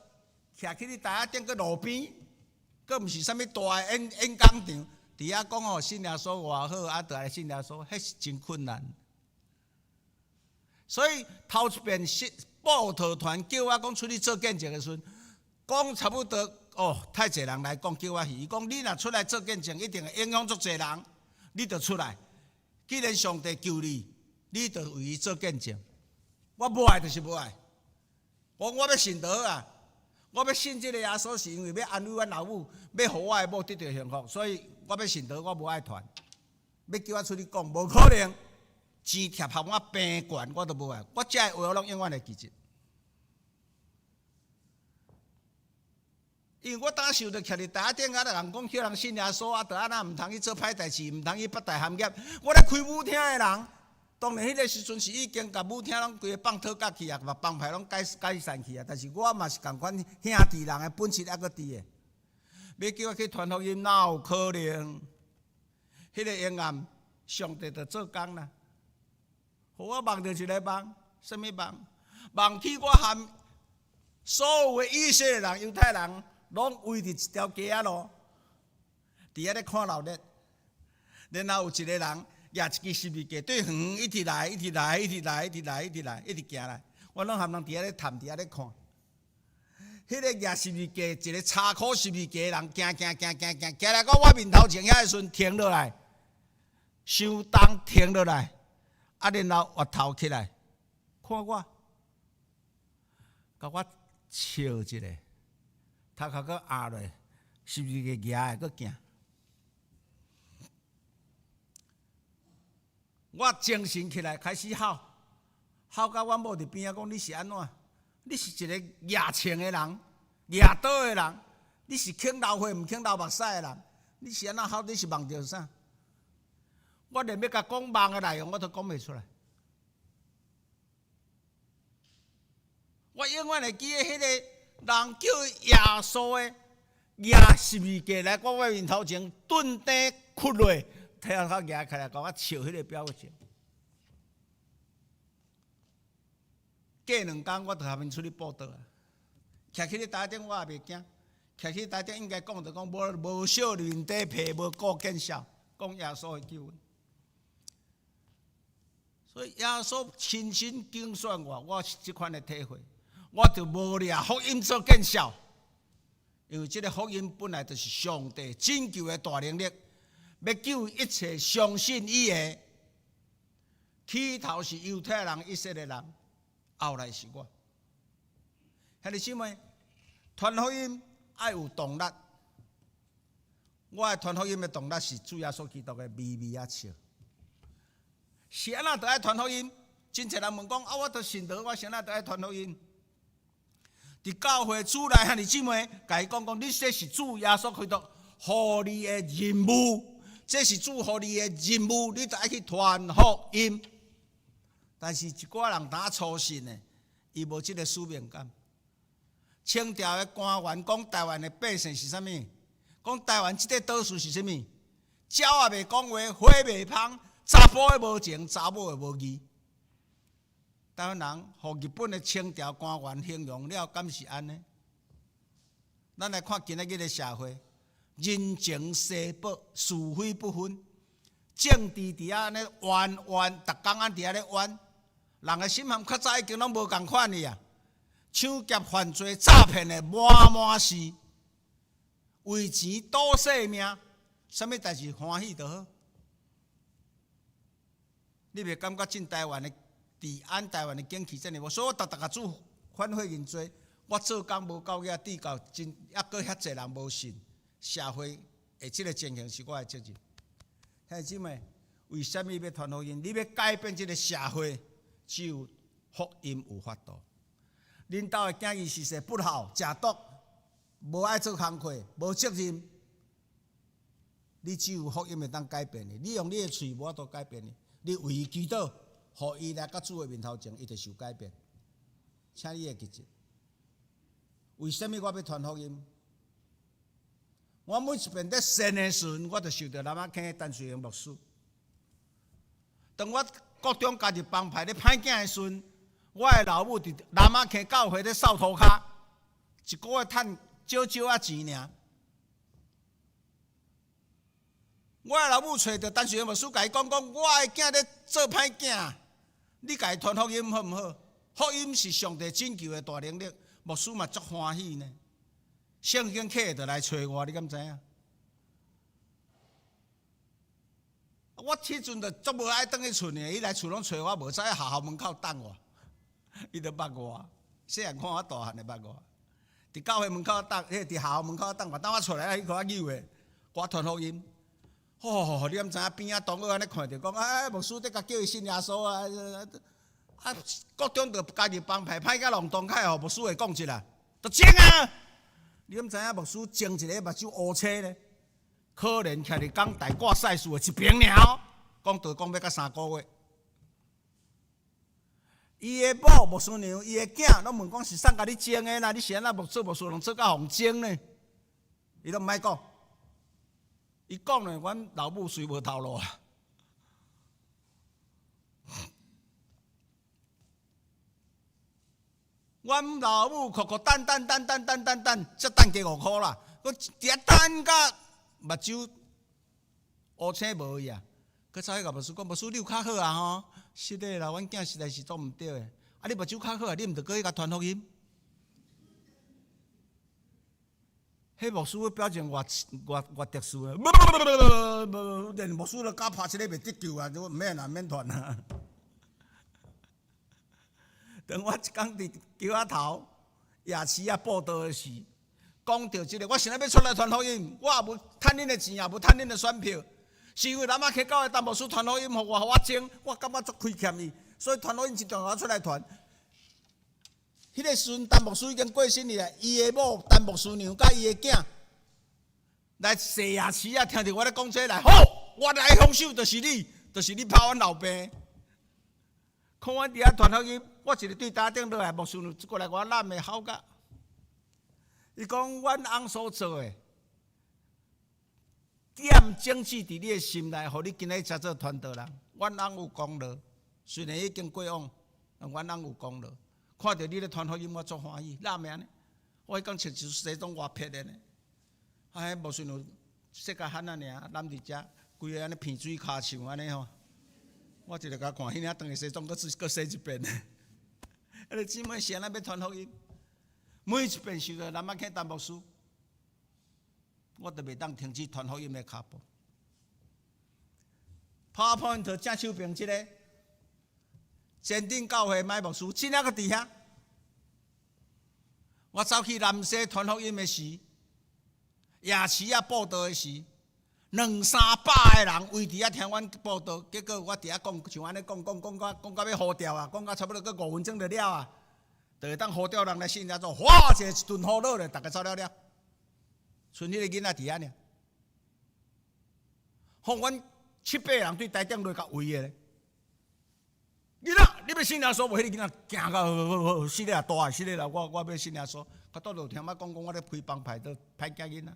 徛起你台仔頂閣路邊，閣毋是啥物大的演演講場，佇遐講吼信耶穌偌好，啊，著來信耶穌，彼是真困難。所以頭一遍是報道團叫我講出去做見證的時陣，講差不多哦，太濟人來講叫我去。伊講你若出來做見證，一定會影響足濟人，你就出來。既然上帝救你，你就為伊做見證。我無愛就是無愛。我欲信就好啊！我欲信這个耶穌，是因為欲安慰阮老母，欲予我的某得著幸福，所以我欲信就好，我無愛傳。欲叫我出去講，無可能。錢貼予我病懸，我都無愛。我這个話我攏永遠會記得。因為我當時就徛佇台仔頂，啊，人講叫人信耶穌，啊，就按怎毋通去做歹代誌，毋通去八大行業。我咧開舞廳的人，當然彼个時陣是已經共舞廳攏規个放套甲去啊，嘛幫派攏解散去啊。但是我嘛是仝款兄弟人的本質猶閣佇的。欲叫我去傳福音，哪有可能？彼个黑暗，上帝就做工啦。予我夢著一个夢，啥物夢？夢去我和所有的以色列人、猶太人，攏圍佇一條街仔路，佇遐咧看鬧熱。然後有一个人舉一支十字架，對遠一直來，一直來，一直來，一直來，一直來，一直行來。我攏含人佇遐咧探，佇遐咧看。彼个舉十字架，一个查苦十字架的人，行行行行行，行來到我面頭前遐的時陣，停落來，傷重停落來，啊，然後回頭起來看我，共我笑一下，頭殼閣壓落，十字架舉的閣行。我精神起來，開始吼，吼到阮某佇邊仔講：你是按怎？你是一个舉槍的人，舉刀的人，你是肯流血毋肯流目屎的人，你是按怎吼？你是夢著啥？我連欲共講夢的內容我都講袂出來。我永遠會記得彼個人叫耶穌的，舉十字架來我面頭前，頓地屈落，頭殼舉起來，共我笑彼个表情。過兩工，我就共𪜶出去報道啊。徛起咧台頂，我也袂驚。徛起台頂應該講就講無無惜面底皮，無顧見笑，講耶穌的救恩。所以耶穌親身揀選我，我是這款的體會，我就無掠福音做見笑，因為這个福音本來就是上帝拯救的大能力，欲救一切相信伊的。起頭是猶太人、以色列人，後來是我。兄弟姊妹，傳福音愛有動力。我的傳福音的動力是主耶穌基督的微微仔笑。是按怎就愛傳福音？真濟人問講啊，我著信道，我是按怎就愛傳福音？佇教會主內兄弟姊妹，共伊講講，你這是主耶穌基督予你的任務，這是主予你的任務，你著愛去傳福音。但是，一寡人當初信的，伊無這个使命感。清朝的官員講台灣的百姓是啥物？講台灣這个島嶼是啥物？鳥也袂講話，花袂芳。查埔的無情，查某的無義。台灣人予日本的清朝官員形容了，敢是按呢？咱來看今仔日的社會，人情世薄，是非不分，政治佇遐按呢冤冤，逐工按佇遐咧冤，人的心坎較早已經攏無仝款去啊！搶劫犯罪、詐騙的滿滿是，為錢賭性命，啥物代誌歡喜就好。你袂感覺進台灣的治安、台灣的景氣遮爾無？所以我逐逐共主反悔認罪。我做工無夠額，至到真猶閣遐濟人無信，社會的這个情形是我的責任。兄弟姊妹，為啥物欲傳福音？你欲改變這个社會，只有福音有法度。恁兜的囝兒是說不孝、食毒、無愛做工課、無責任，你只有福音會當改變的。你用你的喙無法度改變的。你為伊祈禱，予伊來到主的面頭前，伊就受改變。請你會記得，為啥物我欲傳福音？我每一遍咧信的時陣，我就想著南仔坑陳瑞榮牧師。當我國中加入幫派咧歹囝的時陣，我的老母佇南仔坑教會咧掃塗跤，一个月趁少少仔錢爾。我的老母揣著陳瑞榮牧師，共伊講講，我的囝咧做歹囝，你共伊傳福音好毋好？福音是上帝拯救的大能力，牧師嘛足歡喜呢。聖經課就來揣我，你敢知影？我彼陣就足無愛轉去厝呢，伊來厝攏揣我，無使喺學校門口等我，伊就捌我，細漢看我大漢就捌我。佇教會門口等，彼個佇學校門口等我，等我出來，伊予我扭的，我傳福音。吼，你敢知影邊仔同學按呢看著講，哎，牧師咧共叫伊信耶穌啊！啊，國中就加入幫派，歹甲弄堂開予牧師會講一下，就種啊！你敢知影牧師種一個目睭烏青咧？可憐徛佇講台掛賽事的一爿爾，講道講欲到3個月。伊的某牧師娘，伊的囝攏問講是啥共你種的啦？你是按怎做牧師娘做甲予種呢？伊攏毋愛講。伊講咧，阮老母隨無頭路啊！阮老母苦苦等等等等等等等，才等加五箍啦，閣佇遐等甲目睭烏青無去啊！閣走去共牧師講，牧師你有較好啊吼？是的啦，阮囝實在是做毋對的。啊，你目睭較好啊，你毋著閣去共傳福音？彼牧師表情偌偌偌特殊啊！連牧師都敢拍一个袂得救啊！就毋免啦，毋免傳啊！當我一工佇橋仔頭夜市仔布道的時，講著這个，我想欲出來傳福音，我也無趁恁的錢，也無趁恁的選票，是因為南仔溪教會陳牧師傳福音予我，予我種，我感覺足虧欠伊，所以傳福音真重要，我出來傳。彼個時陣，陳牧師已經過身去啊。伊的某陳牧師娘佮伊的囝來踅夜市啊，聽著我咧講這個來，好，我來兇手就是你，就是你拍阮老爸。看阮佇遐傳福音，我一个對台頂落來，牧師娘過來共我攬的吼甲。伊講，阮翁所做的，點種子佇你的心內，予你今日才做傳道人。阮翁有功勞，雖然已經過往，但阮翁有功勞。看著你咧傳福音，我足歡喜。哪會按呢？我彼工穿一身西裝偌撇的呢。啊，彼牧師娘說甲罕仔爾，揽佇遮，規个按呢鼻水跤樹按呢吼。我一个共看，彼領長的西裝閣閣洗一遍呢。彼个姊妹是按怎欲傳福音？每一遍受著南仔坑陳牧師，我都袂當停止傳福音的跤步。PowerPoint 正手邊這个。前頂教會麥牧師，真抑閣佇遐。我走去南西傳福音的時，夜市仔布道的時，兩三百个人圍佇遐聽阮布道，結果我佇遐講，像按呢講講講到講到欲糊掉啊，講到差不多閣5分鐘就了啊，就會當呼召人來信耶穌，嘩一個一頓呼落咧，逐家走了了，賰彼個囡仔佇遐爾，予阮七八个人對台頂落共圍的咧。囡仔，你欲信耶穌無？彼个囡仔驚到死咧也大，死咧啦！我我欲信耶穌，佮倒落聽我講講，我咧開幫派都歹驚囡仔。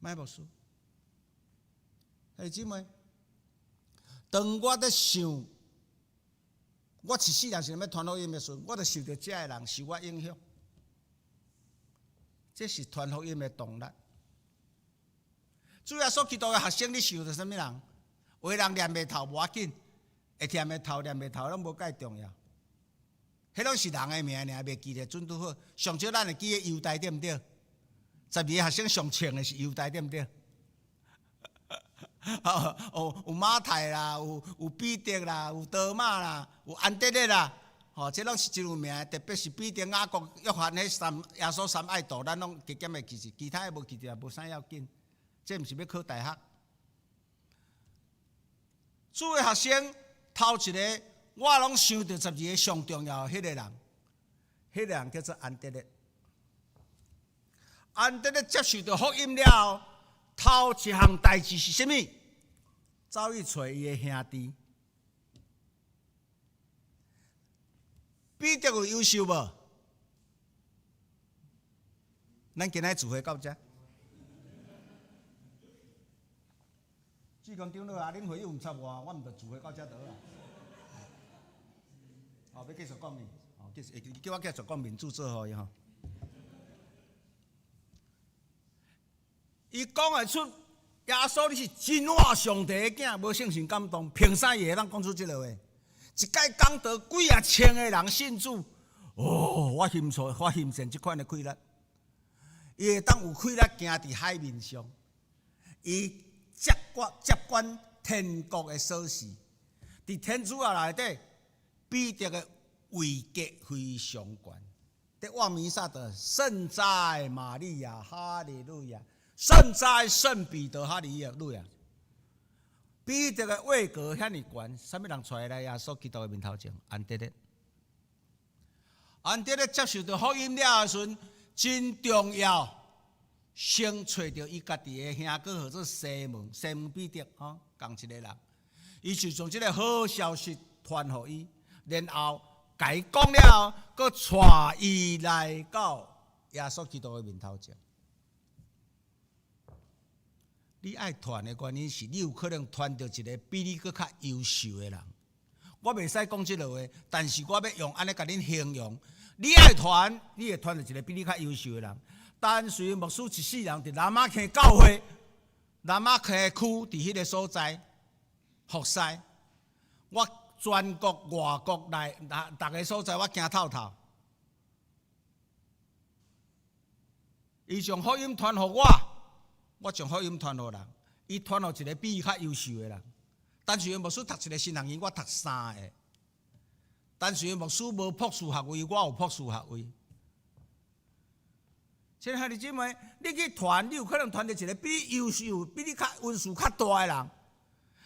麥牧師，兄弟姊妹，當我咧想，我一世人是欲傳福音的時陣，我就受著這个人受我影響，這是傳福音的動力。主耶穌基督的學生，你受著啥物人？有的人念袂透無要緊，會念會透念袂透攏無介重要。彼攏是人的名爾，袂記得準拄好。上少咱會記得猶大對毋對？12個學生上穿的是猶大對毋對？哦，有馬太啦，有有彼得啦，有多馬啦，有安德烈啦，吼，這攏是真有名的。特別是彼得、雅各、約翰彼三耶穌三愛徒，咱攏加減會記住，其他的無記著也無啥要緊。這毋是欲考大學。主的學生頭一个，我攏想著12个上重要的彼个人，彼个人叫做安德烈。安德烈接受著福音了後，頭一項代誌是啥物？走去揣伊的兄弟。彼得有優秀無？咱今仔聚會到遮。志強長老啊，恁會友毋插我，我毋著聚會到遮就好啊。哦，欲繼續講呢？哦，繼續，叫我繼續講民主做予伊吼。伊講會出耶穌你是真活上帝的囝，無聖神感動，憑啥伊會當講出這個話？一擺講道幾仔千个人信主，哦，我欣賞，我欣羨這款的氣力，伊會當有氣力行佇海面上，伊接管天國的鎖匙，佇天主教內底，彼得的位格非常懸。佇望彌撒的聖哉瑪利亞，哈利路亞！聖哉聖彼得，哈利路亞！彼得的位格遐爾懸，啥物人帶來耶穌基督的面頭前？安德烈。安德烈接受著福音了的時陣，真重要。先揣著伊家己的兄哥，號做西門，西門彼得，吼，仝一个人。伊就將這个好消息傳予伊，然後共伊講了後，閣帶伊來到耶穌基督的面頭前。你愛傳的原因是，你有可能傳著一个比你閣較優秀的人。我袂使講這个話，但是我欲用按呢共恁形容。你愛傳，你會傳著一个比你較優秀的人。但是牧師一世人佇南馬坑教會，南馬坑區佇彼个所在服侍。我全國外國內，逐个所在我行透透。伊將福音傳予我，我將福音傳予人。伊傳予一个比伊較優秀的人。但是牧師讀一个神學院，我讀三个。但是牧師無博士學位，我有博士學位。親愛的姊妹，你去傳，你有可能傳著一个比你優秀、比你較恩賜較大的人。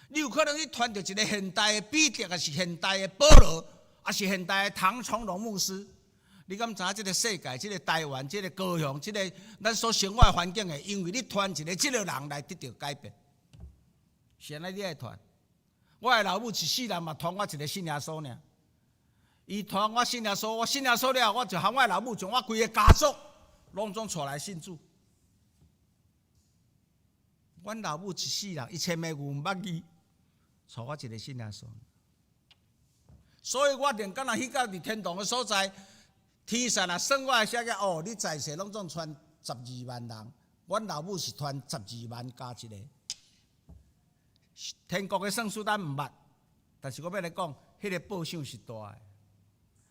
你有可能去傳著一个現代的彼得，抑是現代的保羅，抑是現代的唐崇榮牧師。你敢知影這个世界、這个台灣、這个高雄、這个咱所生活的環境會因為你傳一个這个人來得著改變？是按呢你愛傳？我的老母一世人嘛傳我一个信耶穌爾。伊傳我信耶穌，我信耶穌了後，我就和我的老母將我規个家族攏總帶來信主。阮老母一世人1000个字毋捌字，帶我一个信耶穌。所以我連敢若去到佇天堂的所在，天神若算我的寫個哦，你在世攏總傳12萬人，阮老母是傳十二萬加一个。天國的算術咱毋捌，但是我欲來講，彼个報賞是大的。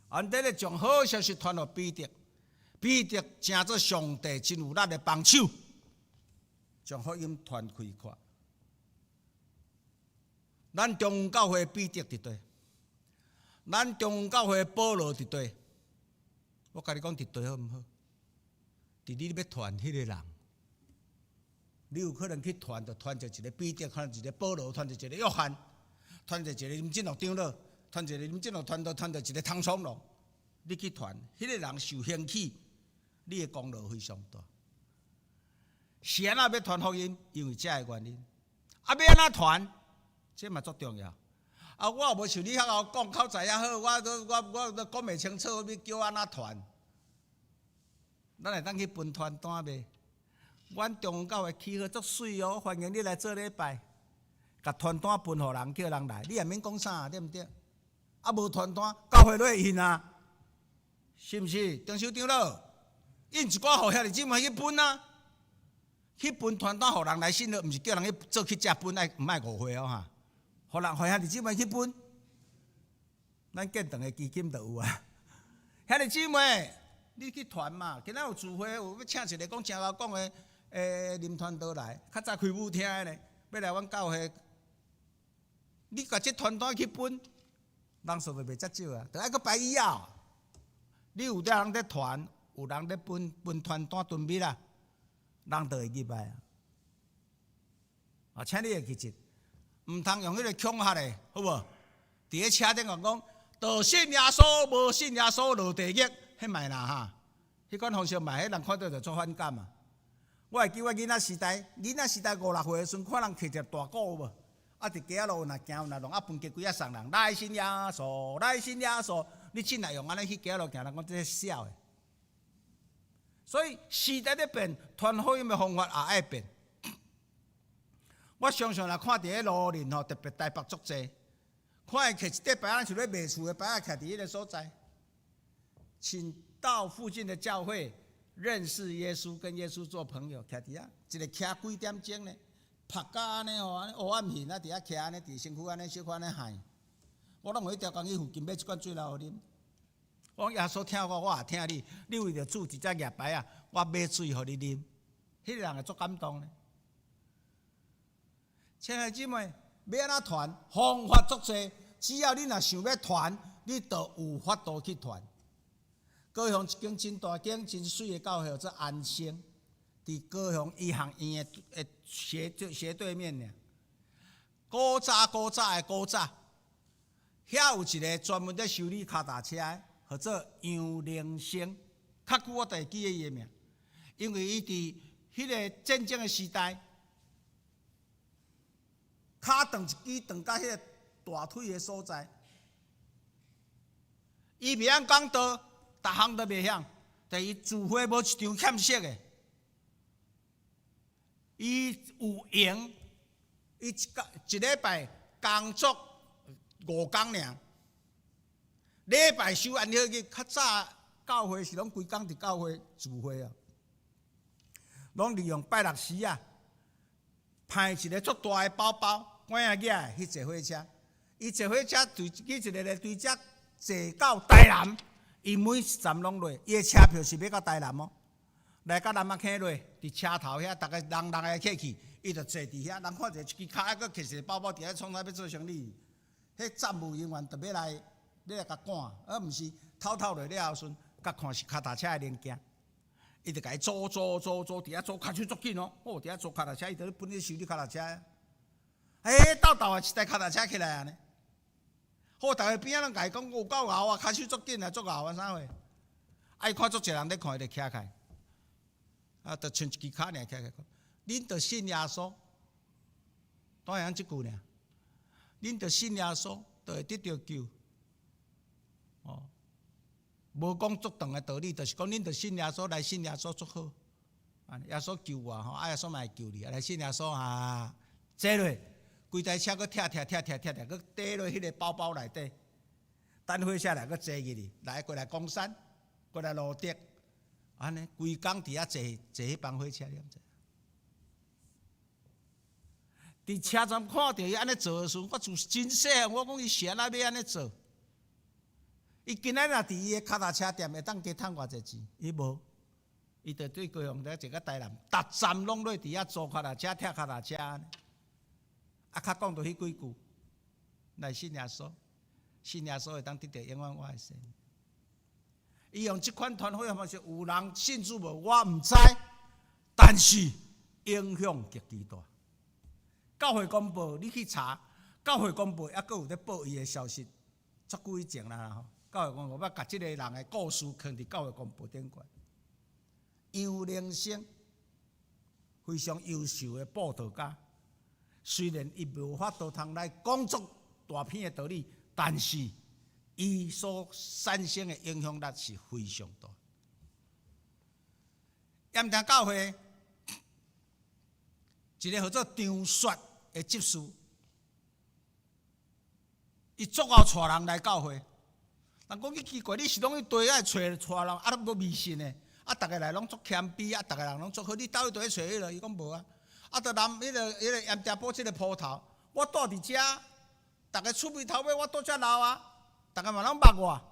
安德烈將好消息傳予彼得，彼得成做上帝真有力的幫手，將福音傳開看。咱中央教會彼得佇佗？咱中央教會保羅佇佗？我共你講佇佗好毋好？佇你欲傳彼个人，你有可能去傳，就傳著一个彼得，傳著一个保羅，傳著一个約翰，傳著一个林進樂長老，傳一個林進樂傳道，傳著一个唐崇榮。你去傳，彼个人受興起，你的功勞非常大。是按怎欲傳福音？因為這个原因。啊，欲按怎傳？這嘛足重要。啊，我也無像你遐𠢕講口才遐好，我都我我都講袂清楚，欲叫按怎傳？咱會當去分傳單袂？阮中央教會起好足媠哦，歡迎你來做禮拜，共傳單分予人，叫人來，你也免講啥，對毋對？啊，無傳單，教會都會印啊，是毋是？張首長老，印一寡予兄弟姊妹去分啊，去分傳單予人來信，毋是叫人去做去食分，愛毋愛誤會哦哈？予人予兄弟姊妹去分，咱建堂的基金就有啊。兄弟姊妹，你去傳嘛？今仔有聚會，有欲請一个講誠𠢕講的，林傳道來，較早開舞廳的呢，欲來阮教會。你共這傳單去分，人數就袂遮少啊，著愛閣排椅仔。你有佇人佇傳，有人佇分分傳單囤物啦，人就會入來啊。啊，請你會記得，毋通用彼个恐嚇的，好無？佇咧車頂共講，著信耶穌，無信耶穌落地獄，彼莫啦哈。彼款方式莫，彼人看著就足反感啊。我會記我囡仔時代，囡仔時代五六歲的時陣，看人提一个大鼓有無？啊，佇街仔路若行，若弄啊分雞幾仔送人，來信耶穌，來信耶穌。你真若用按呢去街仔路行，人講這痟的。所以時代咧變，傳福音的方法也愛變。我常常若看佇咧路面吼，特別台北足濟，看伊提一塊牌仔，像咧賣厝的牌仔，徛佇彼个所在。請到附近的教會認識耶穌，跟耶穌做朋友，徛佇遐，一个徛幾點鐘呢？曝甲按呢吼，按呢烏暗去，啊佇遐徛按呢，佇身軀按呢小可按呢害。我攏會去刁工去附近買一罐水來予啉。我講耶穌疼我，我也疼你。你為著主一隻額牌仔，我買水予你啉，彼個人會足感動呢。親愛姊妹，欲按怎傳？方法足濟，只要你若想欲傳，你就有法度去傳。高雄一間真大間、真媠的教會叫做安生，佇高雄醫學院的斜對面爾。古早古早的古早，遐有一個專門佇修理跤踏車的，號做楊靈生。較久我就會記得伊的名，因為伊佇彼個戰爭的時代，跤斷一支斷到彼個大腿的所在，伊袂曉講道，逐項都袂曉，但伊聚會無一場欠席的。伊有閒，伊一工一禮拜工作5工爾，禮拜守安息日。較早教會是攏規工佇教會聚會啊，攏利用拜六時啊，派一個足大的包包，拐仔舉去坐火車。伊坐火車對去一個咧對遮坐到台南，伊每一站攏落，伊的車票是買到台南哦。來到南仔坑落，佇車頭遐，逐个人人來客去，伊就坐佇遐。人看著一支跤，閣提一个包包佇遐創啥欲做生理。彼站務人員就欲來欲來共趕，啊毋是偷偷落了後陣，共看是跤踏車的零件，伊就共伊租租租租，佇遐租跤手足緊哦，哦佇遐租跤踏車，伊就咧本咧修理跤踏車。欸，鬥鬥啊，一台跤踏車起來按呢。好，逐个邊仔攏共伊講有夠𠢕啊，跤手足緊啊，足𠢕啊，啥貨？啊，伊看足濟人咧看，伊就徛開。啊，就像一支跤爾徛起來，恁著信耶穌，當然這句爾，恁著信耶穌，就會得著救。哦，無講足長的道理，就是講恁著信耶穌，來信耶穌足好。啊，耶穌救我吼，啊耶穌嘛會救你，來信耶穌啊，坐落，規台車閣拆拆拆拆拆拆，閣綴落彼個包包內底，等火車來閣坐入去，來過來岡山，過來蘆竹。按呢，規工佇遐坐坐彼班火車，你敢知？佇車站看著伊按呢做的時陣，我自真細漢，我講伊是按怎欲按呢做？伊今仔若佇伊的跤踏車店會當加趁偌濟錢？伊無，伊就對高雄佇坐到台南，逐站攏落佇遐租跤踏車、拆跤踏車。啊，較講著彼幾句，來信耶穌，信耶穌會當得著永遠活的生命。伊用這款傳福音方式，有人信主無？我毋知，但是影響極其大。教會公報，你去查，教會公報猶閣有咧報伊的消息，足久以前啦吼。教會公報，欲共這個人的故事囥佇教會公報頂懸。楊靈生非常優秀的布道家，雖然伊無法度通來講足大篇的道理，但是伊所產生的影響力是非常大。鹽埕教會一個號做張雪的執事，伊足𠢕帶人來教會。人講你奇怪，你是攏去地愛揣帶人，啊，攏無迷信的，啊，逐个來攏足謙卑，啊，逐个人攏足好，你佗位佇咧揣彼个？伊講無啊，啊，佇南彼个彼个鹽埕埔這个埔頭，我住佇遮，逐个出面頭尾我拄遮老啊。逐个嘛攏捌我，啊！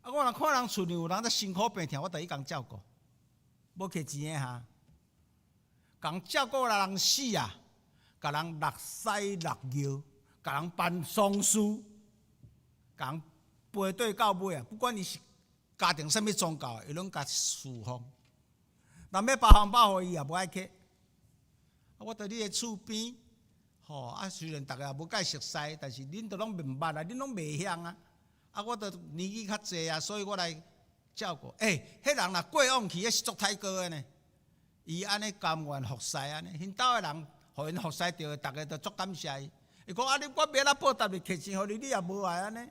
我若看人厝裡有人咧辛苦病痛，我就去共照顧，無摕錢的哈。共照顧人死啊，共人落屎落尿，共人辦喪事，共人陪對到尾啊！不管伊是家庭啥物宗教，伊攏共侍奉。人欲包紅包予伊也無愛摕。啊！我佇你的厝邊。吼啊！雖然逐个也無介熟似，但是恁都攏毋捌啊，恁攏袂曉啊。啊，我都年紀較濟啊，所以我來照顧。欸，彼人若過往去，彼是足太高的呢。伊按呢甘願服侍按呢，𪜶兜的人予𪜶服侍著，逐个都足感謝伊。伊講啊，你我欲按怎報答你，摕錢予你，你也無愛按呢。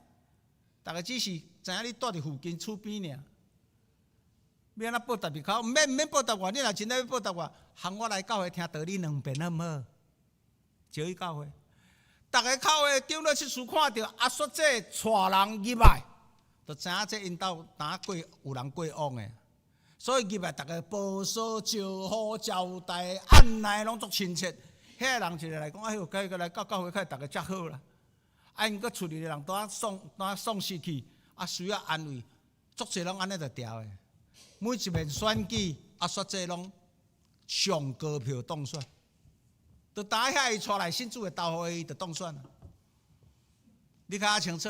逐个只是知影你住佇附近厝邊爾。欲按怎報答你？較毋免毋免報答我，你若真正欲報答我，喊我來教會聽道理兩遍好毋好？招去教會，逐个教會長老執事看著阿叔這帶人入來，就知影這𪜶兜若過有人過往的。所以入來，逐家報數、招呼、招待、按捺攏足親切。遐個人一個來講，哎喲，該個來到教會，較逐家遮好啦。啊，𪜶閣厝裡的人拄仔送，拄仔送死去，啊，需要安慰，足濟攏按呢就調的。每一遍選舉，啊，煞這攏上高票當選。就打遐伊帶來信主的投予伊，就當選。你較清楚，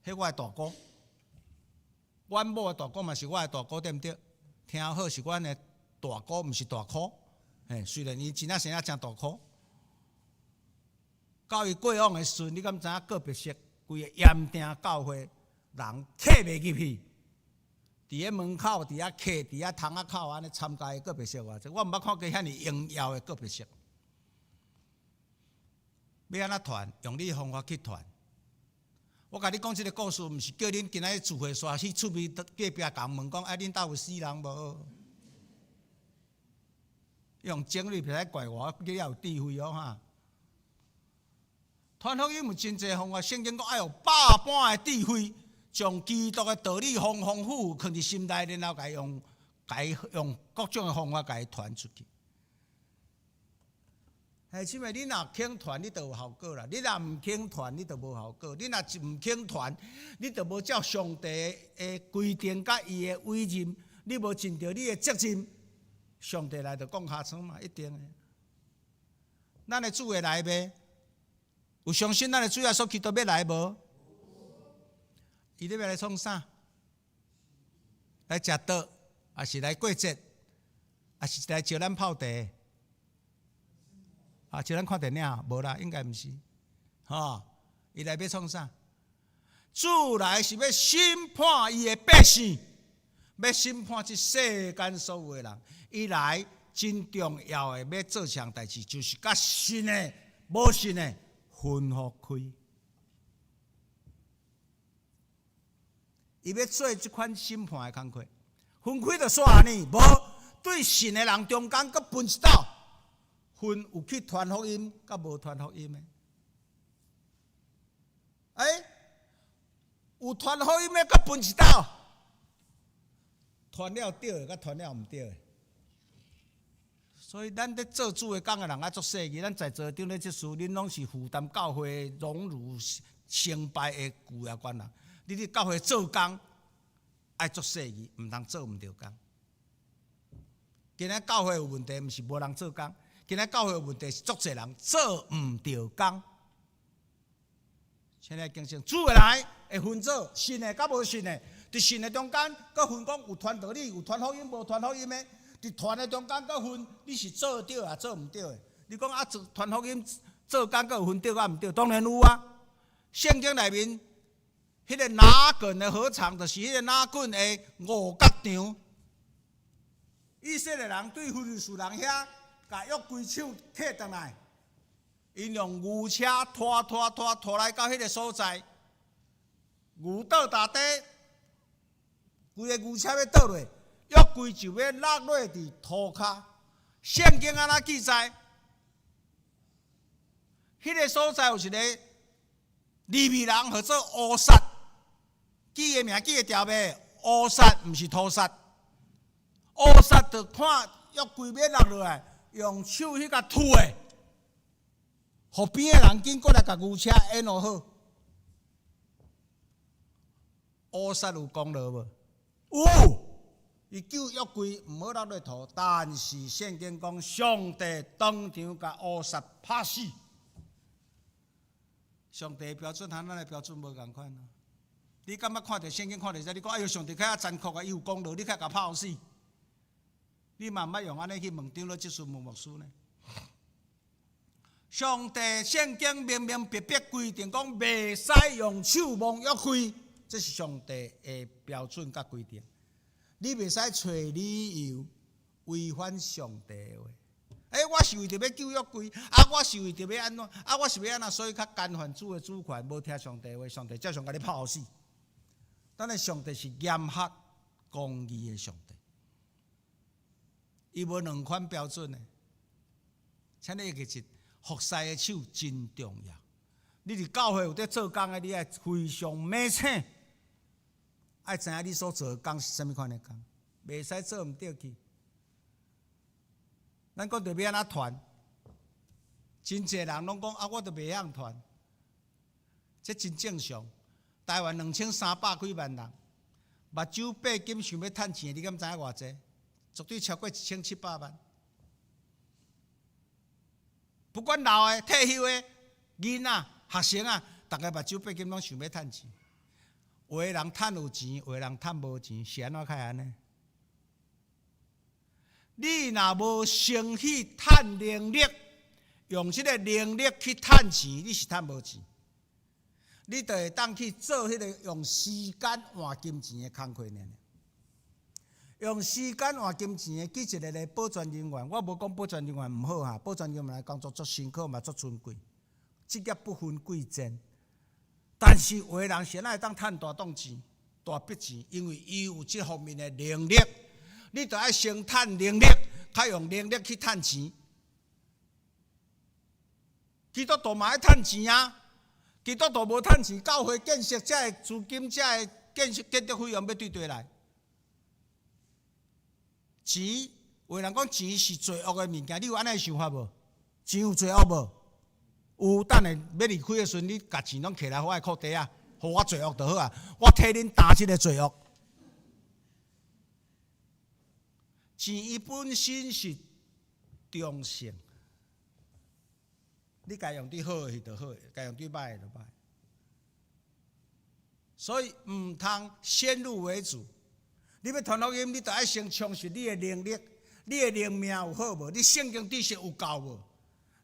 彼我的大姑，阮某的大姑嘛是我的大姑，對毋對？聽好是阮的大姑，毋是大箍。嘿，雖然伊真正生啊誠大箍。到伊過往的時陣，你敢知影告別式，規个鹽埕教會人客袂入去，佇咧門口，佇遐客，佇遐窗仔口按呢參加伊告別式偌濟，我毋捌看過遐爾榮耀的告別式。欲按怎傳？用你的方法去傳。我共你講這个故事，毋是叫恁今仔日聚會煞去出面隔壁共問講，哎，恁兜有死人無？用整理袂使怪我，你也有智慧哦哈。傳福音有真濟方法，聖經講愛有百般的智慧，將基督的道理豐豐富富囥佇心內，然後共用，共用各種的方法共伊傳出去。嘿，姊妹，你若肯傳，你就有效果啦；你若毋肯傳，你就無效果。你若毋肯傳，你就無照上帝的規定佮伊的委任，你無盡著你的責任，上帝來就講尻川嘛，一定的。咱的主會來袂？有相信咱的主耶穌基督欲來無？伊咧欲來創啥？來食桌，抑是來過節，抑是來招咱泡茶？啊，招咱看電影？無啦，應該毋是。吼，伊來欲創啥？主來是欲審判伊的百姓，欲審判這世間所有的人。伊來真重要的欲做項代誌，就是共信的、無信的分予開。伊欲做這款審判的工課，分開就煞按呢，無對信的人中間閣分一道。分有去傳福音，佮無傳福音的。欸，有傳福音的，閣分一道，傳了對的，佮傳了毋對的。所以咱咧做主的工的人愛足細膩，咱在座長老執事，恁攏是負擔教會榮辱成敗的主要官人。你佇教會做工愛足細膩，毋通做毋著工。今仔教會有問題，毋是無人做工。今仔教會有問題是足濟人做毋著工。現在經常主會來會分做信的佮無信的，佇信的中間，閣分講有傳道理、有傳福音、無傳福音的。佇傳的中間閣分你是做對抑做毋對的。你講啊，做傳福音做工閣有分對佮毋對？當然有啊。聖經內面，彼個拿艮的禾場，就是彼個拿艮的五角場。以色列人對非利士人遐，共約櫃手提轉來，𪜶用牛車拖拖拖拖來到彼個所在，牛倒踏底，規個牛車欲倒落，約櫃就欲落落佇塗跤。聖經按怎記載？彼個所在有一個利未人，號做烏撒，記伊名記會牢袂？烏撒毋是塗撒，烏撒就看約櫃欲落落來。用手去共推的，予邊的人緊過來共牛車引落好。烏撒有功勞無？有，伊救約櫃毋好落落塗，但是聖經講上帝當場共烏撒拍死。上帝的標準和咱的標準無仝款。你感覺看著聖經看著這，你講哎喲，上帝較殘酷啊，伊有功勞，你較共拍死。你嘛毋捌用按呢去問長老執事問牧師呢？上帝聖經明明白白規定講，袂使用手摸約櫃，這是上帝的標準佮規定。你袂使揣理由違反上帝的話。欸，我是為著欲救約櫃，啊，我是為著欲按怎，啊，我是欲按怎，所以較干犯主的主權，無聽上帝話，上帝照常共你拍予死。咱的上帝是嚴格公義的上帝。伊無兩款標準的，請你會記得，服侍的手真重要。你佇教會有佇做工的，你愛非常明醒，愛知影你所做的工是啥物款的工。袂使做毋著去。咱講著欲按怎傳？真濟人攏講啊，我都袂曉傳，這真正常。台灣2300幾萬人，目睭閉緊想欲趁錢，你敢知影偌濟？絕對超過1700萬。不管老的、退休的、囡仔、學生啊，逐个目睭閉緊攏想欲趁錢。有的人趁有錢，有的人趁無錢，是按怎會按呢？你若無先去趁能力，用這個能力去趁錢，你是趁無錢。你就會當去做彼個用時間換金錢的工課爾。用時間換金錢的，舉一個例，保全人員，我無講保全人員毋好哈，保全人員的工作足辛苦嘛，足尊貴，職業不分貴賤。但是有的人是按怎會當趁大檔錢、大筆錢，因為伊有這方面的能力。你著愛先趁能力，較用能力去趁錢。基督徒嘛愛趁錢啊！基督徒無趁錢，教會建設這个資金、這个建設建築費用欲對佗來？錢，有人講錢是罪惡的物件，你有按呢想法無？錢有罪惡無？有，等下欲離開的時陣，你共錢攏提來我的褲袋仔，予我罪惡就好啊！我替恁擔這個罪惡。錢伊本身是中性，你共用對好的就好，共用對歹的就歹。所以毋通先入為主。你欲傳福音，你著愛先充實你的能力，你的靈命有好無？你聖經知識有夠無？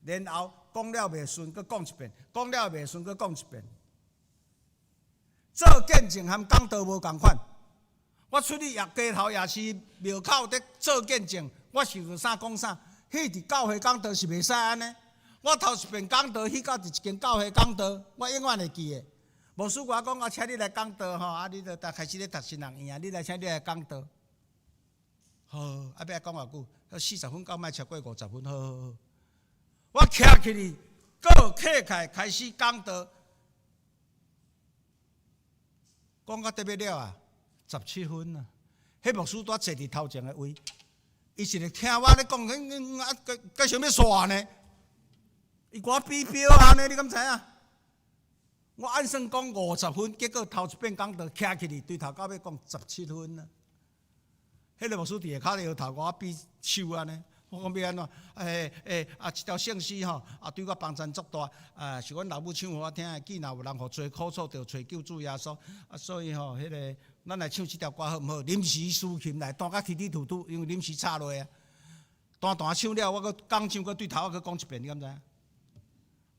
然後講了袂順，閣講一遍；講了袂順，閣講一遍。做見證和講道無仝款。我出去夜街頭夜市廟口佇做見證，我想著啥講啥。彼佇教會講道是袂使按呢。我頭一遍講道去到佇一間教會講道，我永遠會記得。牧師共我講，我請你來講道吼，啊，你著開始咧讀神學院啊，你來請你來講道。好，啊，欲愛講偌久？40分到莫超過50分，好好好。我徛起來，閣起來開始講道，講到得欲了啊，17分啊！彼牧師拄坐佇頭前的位，伊是咧聽我咧講，啊，該想欲煞呢？伊共我比表按呢，你敢知影？我按算講50分，結果頭一遍講道徛起來，對頭到尾講十七分啊！彼个牧師佇下跤咧搖頭，共我比手按呢。我講欲按怎？欸欸啊！這條聖詩吼，啊對我幫贊足大。啊，是阮老母唱予我聽的。既若有人予罪苦楚，就揣救主耶穌。啊，所以吼，彼个咱來唱這條歌好毋好？臨時司琴來彈甲起起突突，因為臨時插落啊。彈彈唱了，我閣講唱，閣對頭，我閣講一遍，你敢知影？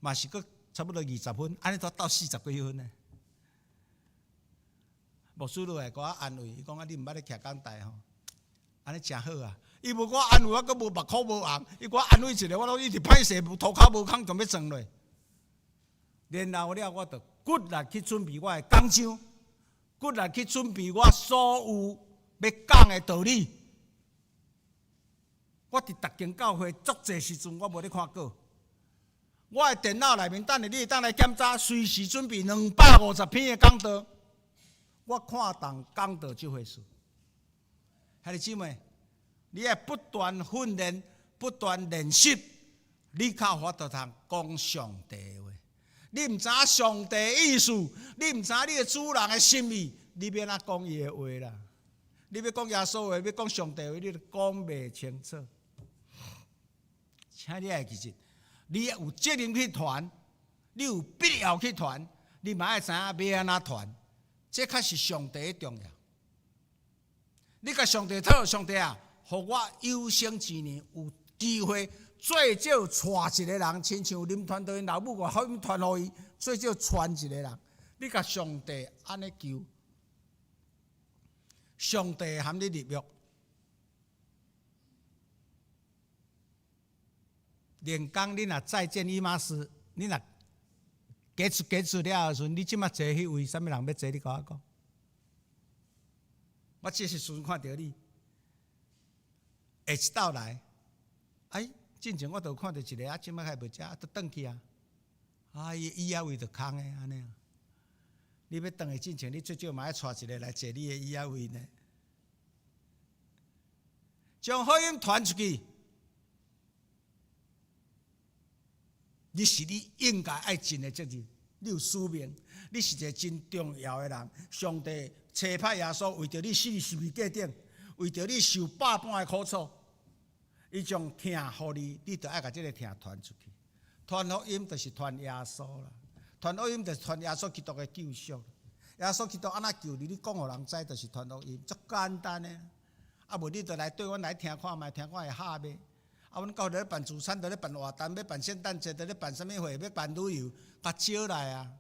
嘛是閣差不多20分，按呢都到40幾分呢。牧師落來共我安慰，伊講啊，你毋捌咧徛講台吼，按呢誠好啊。伊無共我安慰，我閣無目眶無紅。伊共我安慰一下，我攏一直歹勢，塗跤無空，就欲撞落。然後了，我就骨力去準備我的講章，骨力去準備我所有欲講的道理。我佇逐間教會足濟時陣，我無咧看稿。我的電腦內面，等下你會當來檢查，隨時準備250篇的講道。我看重講道這回事。兄弟姊妹，你愛不斷訓練、不斷練習，你較有法度通講上帝話。你毋知影上帝意思，你毋知影你的主人的心意，你欲按怎講伊的話啦？你欲講耶穌話，欲講上帝話，你都講袂清楚。請你愛記得，你有責任去傳，你有必要去傳，你嘛愛知影欲按怎傳，這較是上帝的重要。你共上帝討，上帝啊，予我有生之年有機會最少帶一個人，親像林傳道𪜶老母我好傳予伊，最少傳一個人。你共上帝按呢求，上帝含你立約。連工，你若再見以馬斯，你若結束結束了的時陣，你這馬坐彼位，啥物人欲坐？你共我講。我這時陣看著你，下一道來，哎，進前我就看著一个啊，這馬還袂食，都轉去啊，啊，伊椅仔位就空的按呢。你欲轉去進前，你最少嘛愛帶一个來坐你的椅仔位呢。將福音傳出去，你是你應該愛盡的責任，你有使命，你是一個真重要的人。上帝差派耶穌為著你死佇十字架頂，為著你受百般的苦楚，伊將疼予你，你著愛共這个疼傳出去。傳福音就是傳耶穌啦，傳福音就是傳耶穌基督的救贖。耶穌基督按怎救你，你講予人知，就是傳福音，足簡單的。啊，無你就來綴阮來聽看覓，聽看會合袂？啊，阮教會咧辦聚餐，佇咧辦活動，欲辦聖誕節，佇咧辦啥物會，欲辦旅遊，共招來啊！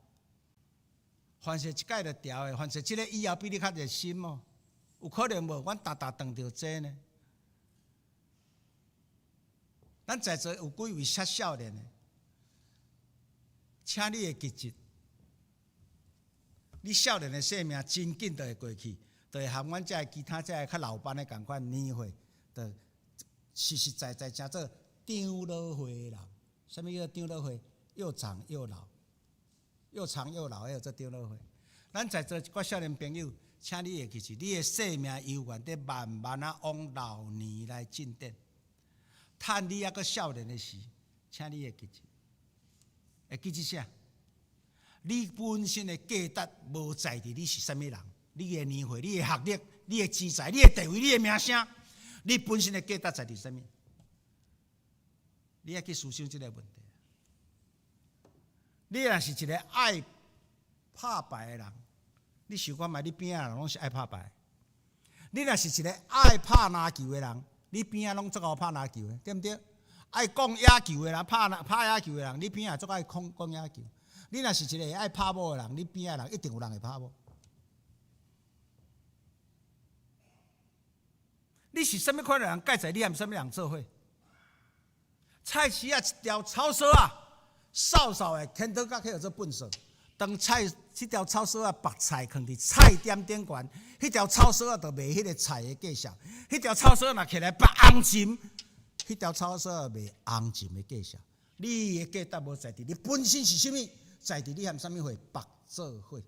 凡勢一擺就調的，凡勢這个以後比你較熱心哦，有可能無？阮逐逐撞著這呢。咱在座有幾位較少年的，請你會記得，你少年的生命真緊就會過去，就會和阮這个其他這个較老班的仝款年歲，就實實在在成做長老歲的人。啥物叫長老歲？又長又老，又長又老，彼個叫做長老歲。咱在座一寡少年朋友，請你會記住，你的生命猶原佇慢慢仔往老年來進展。趁你猶閣少年的時，請你會記住，會記住啥？你本身的價值無在佇你是啥物人，你的年歲、你的學歷、你的錢財、你的地位、你的名聲，你本身的價值在佇啥物？你愛去思想這个問題。你若是一个愛拍牌的人，你想看覓？你邊仔人攏是愛拍牌。你若是一个愛拍籃球的人，你邊仔攏足𠢕拍籃球的，對毋對？愛講野球的人，拍拍野球的人，你邊仔足愛講講野球。你若是一个愛拍某的人，你邊仔人一定有人會拍某。你是啥物款的人？蓋在你和啥物人做伙？菜市仔一條草索仔，瘦瘦的，牽倒甲去予做糞掃。當菜這條草索仔縛菜囥佇菜店頂懸，彼條草索仔就賣彼个菜的價數。彼條草索仔若起來縛紅針，彼條草索仔賣紅針的價數。你的價值無在佇你本身是啥物，在佇你和啥物伙縛做伙。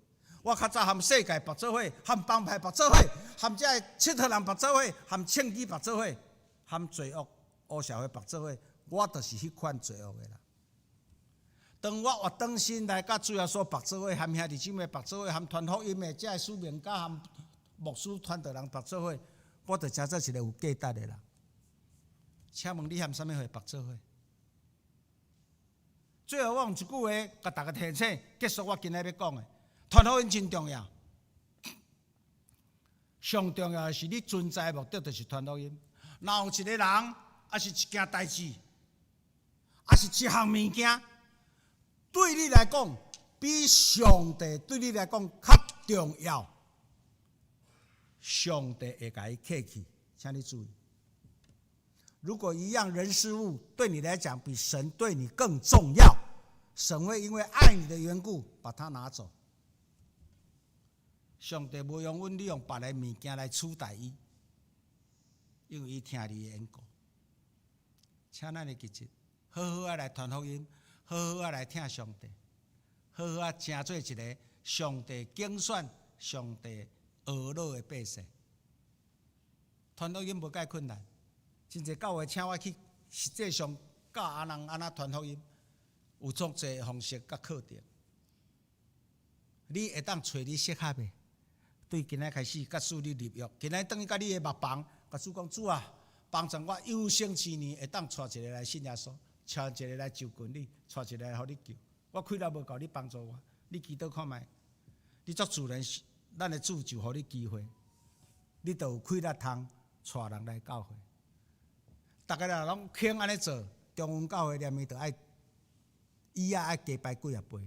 我較早和世界縛做伙，和幫派縛做伙，和這个𨑨迌人縛做伙，和銃器縛做伙，和罪惡黑社會縛做伙，我就是彼款罪惡的人。當我活轉身來佮主耶穌縛做伙，和兄弟姊妹縛做伙，和傳福音的這个使命家和牧師傳道人縛做伙，我就成做一个有價值的人。請問你和啥物伙縛做伙？最後我用一句話共大家提醒，結束我今仔日欲講的。傳福音真重要，上重要的是你存在的目的就是傳福音。若有一个人，抑是一件代誌，抑是一項物件，對你來講，比上帝對你來講較重要，上帝會共伊揢去，請你注意。如果一樣人事物對你來講比神對你更重要，神會因為愛你的緣故把它拿走。上帝無容允你用別个物件來取代伊，因為伊疼你的緣故。請咱會記得，好好仔來傳福音，好好仔來疼上帝，好好仔成做一个上帝揀選、上帝呵咾的百姓。傳福音無蓋困難，真濟教會請我去，實際上教阿人按怎傳福音，有足濟方式佮課程。你會當揣你適合的，對今仔開始佮主你立約，今仔轉去佮你的牧房，共主講主啊，幫助我有生之年會當帶一个來信耶穌，帶一个來就近你，帶一個來予你救。我氣力無夠，你幫助我，你祈禱看覓，你足自然，咱的主就予你機會，你就有氣力通帶人來教會。逐家若攏肯按呢做，中雲教會連伊就愛椅仔愛加排幾仔倍。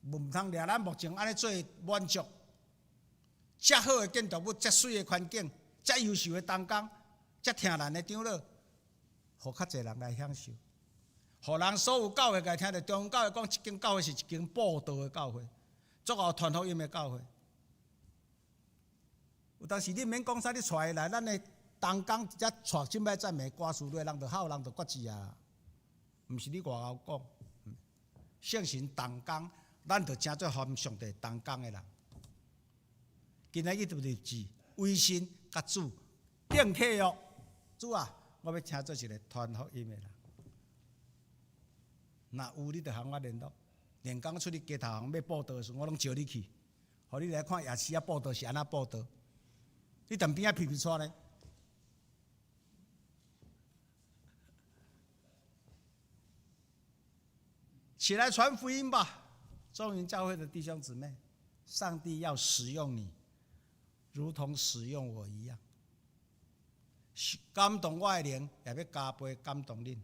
毋通掠咱目前按呢做滿足，遮好的建築物，遮媠的環境，遮優秀的同工，遮疼咱的長老，予較濟人來享受，予人所有教會界聽著中雲教會講，這間教會是一間布道的教會，足𠢕傳福音的教會。有當時你毋免講啥，你帶伊來，咱的同工直接帶敬拜讚美歌詞落，人就吼，人就決志啊。毋是你外口講，聖神同工。咱就成做和上帝同工的人。今仔日就立志，委身佮主訂契約，主啊，我欲成做一个传福音的人。若有你就和我联络，连工出去街头巷欲布道的时阵，我拢招你去，予你来看夜市仔布道是按怎布道。你踮边仔皮皮掣咧？起來傳福音吧，中雲教會的弟兄姊妹，上帝要使用你，如同使用我一樣。感動我的靈，也欲加倍感動恁，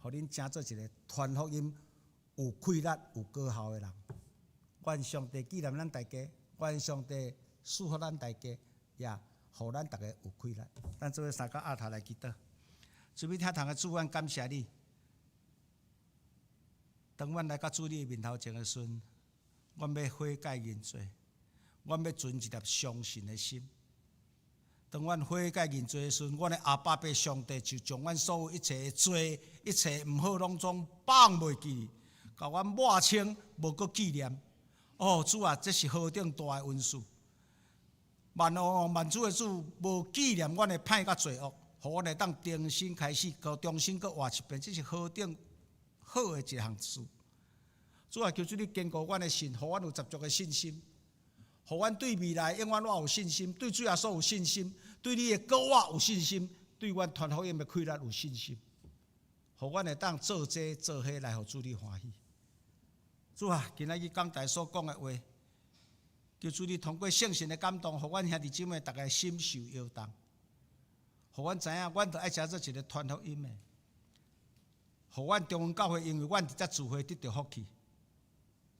予恁成做一個傳福音有氣力、有果效的人。願上帝紀念咱大家，願上帝賜福咱大家，也予咱逐家有氣力。咱做伙三個阿頭來祈禱，慈悲天堂的主，阮感謝你。當阮來到主你的面頭前的時陣，阮欲悔改認罪，阮欲存一粒相信的心。當阮悔改認罪的時陣，阮的阿爸父上帝就將阮所有一切的罪、一切毋好，攏總放袂記，共阮抹清，無閣紀念。哦，主啊，這是何等大的恩賜！萬王萬主的主無紀念阮的歹佮罪惡，予阮會當重新開始，閣重新閣活一遍，這是何等好的一項事。主啊，求主你堅固阮的心，予阮有十足的信心，予阮對未來永遠我有信心，對主耶穌有信心，對你的國話有信心，對阮傳福音的氣力有信心，予阮會當做這做彼來予主你歡喜。主啊，今仔日講台所講的話，求主你通過聖神的感動，予阮兄弟姊妹逐家心受搖動，予阮知影，阮著愛成做一個傳福音的，予阮中雲教會，因為阮佇遮聚會得著福氣。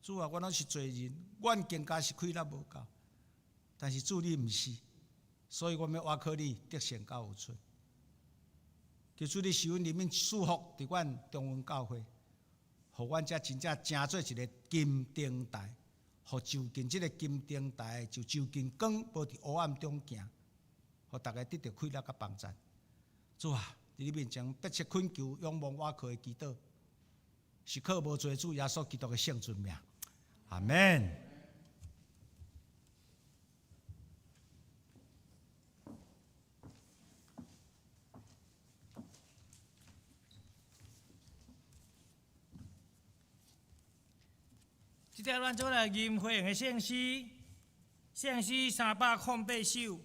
主啊，阮攏是罪人，阮更加是氣力無夠，但是主你毋是，所以阮欲倚靠你得勝到有出。求主你賜阮憐憫賜福佇阮中雲教會，予阮遮真正成做一個金燈台，予就近這個金燈台就就近光，無佇黑暗中行，予逐家得著氣力佮幫贊。主啊，佇你面前迫切懇求、仰望、倚靠的祈禱，是靠無罪主耶穌基督的聖尊名。阿門。這條咱做來吟回應的聖詩，聖詩308首。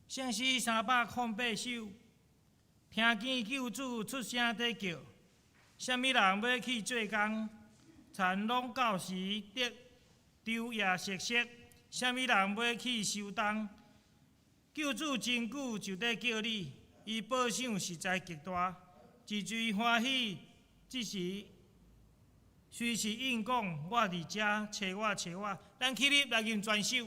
聖詩308首，聽見救主出聲在叫，啥物人欲去做工？田攏到時得昼夜瑟瑟，啥物人欲去收冬？救主真久就佇叫你，伊報賞實在極大，一錘歡喜，這時隨時應講，我佇遮，揣我揣我，咱起立來吟全首。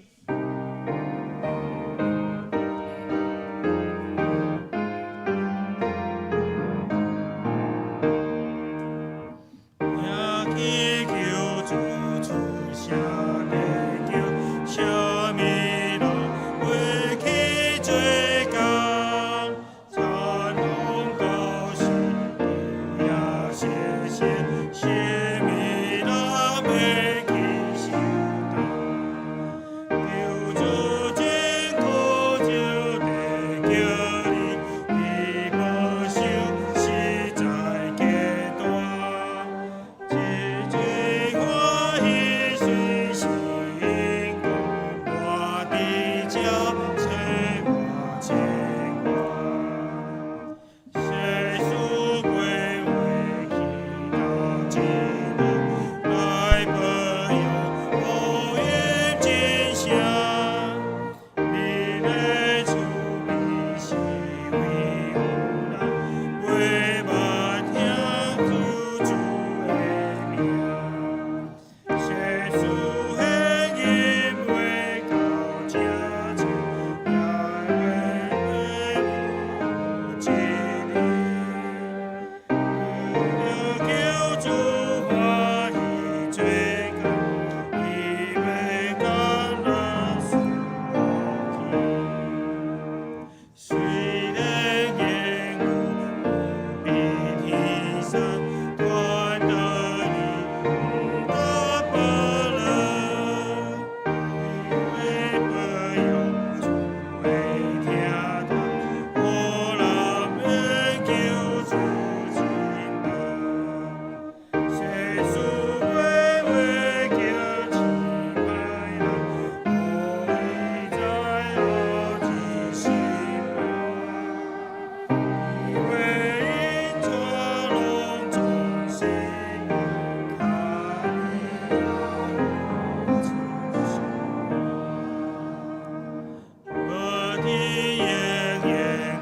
你永遠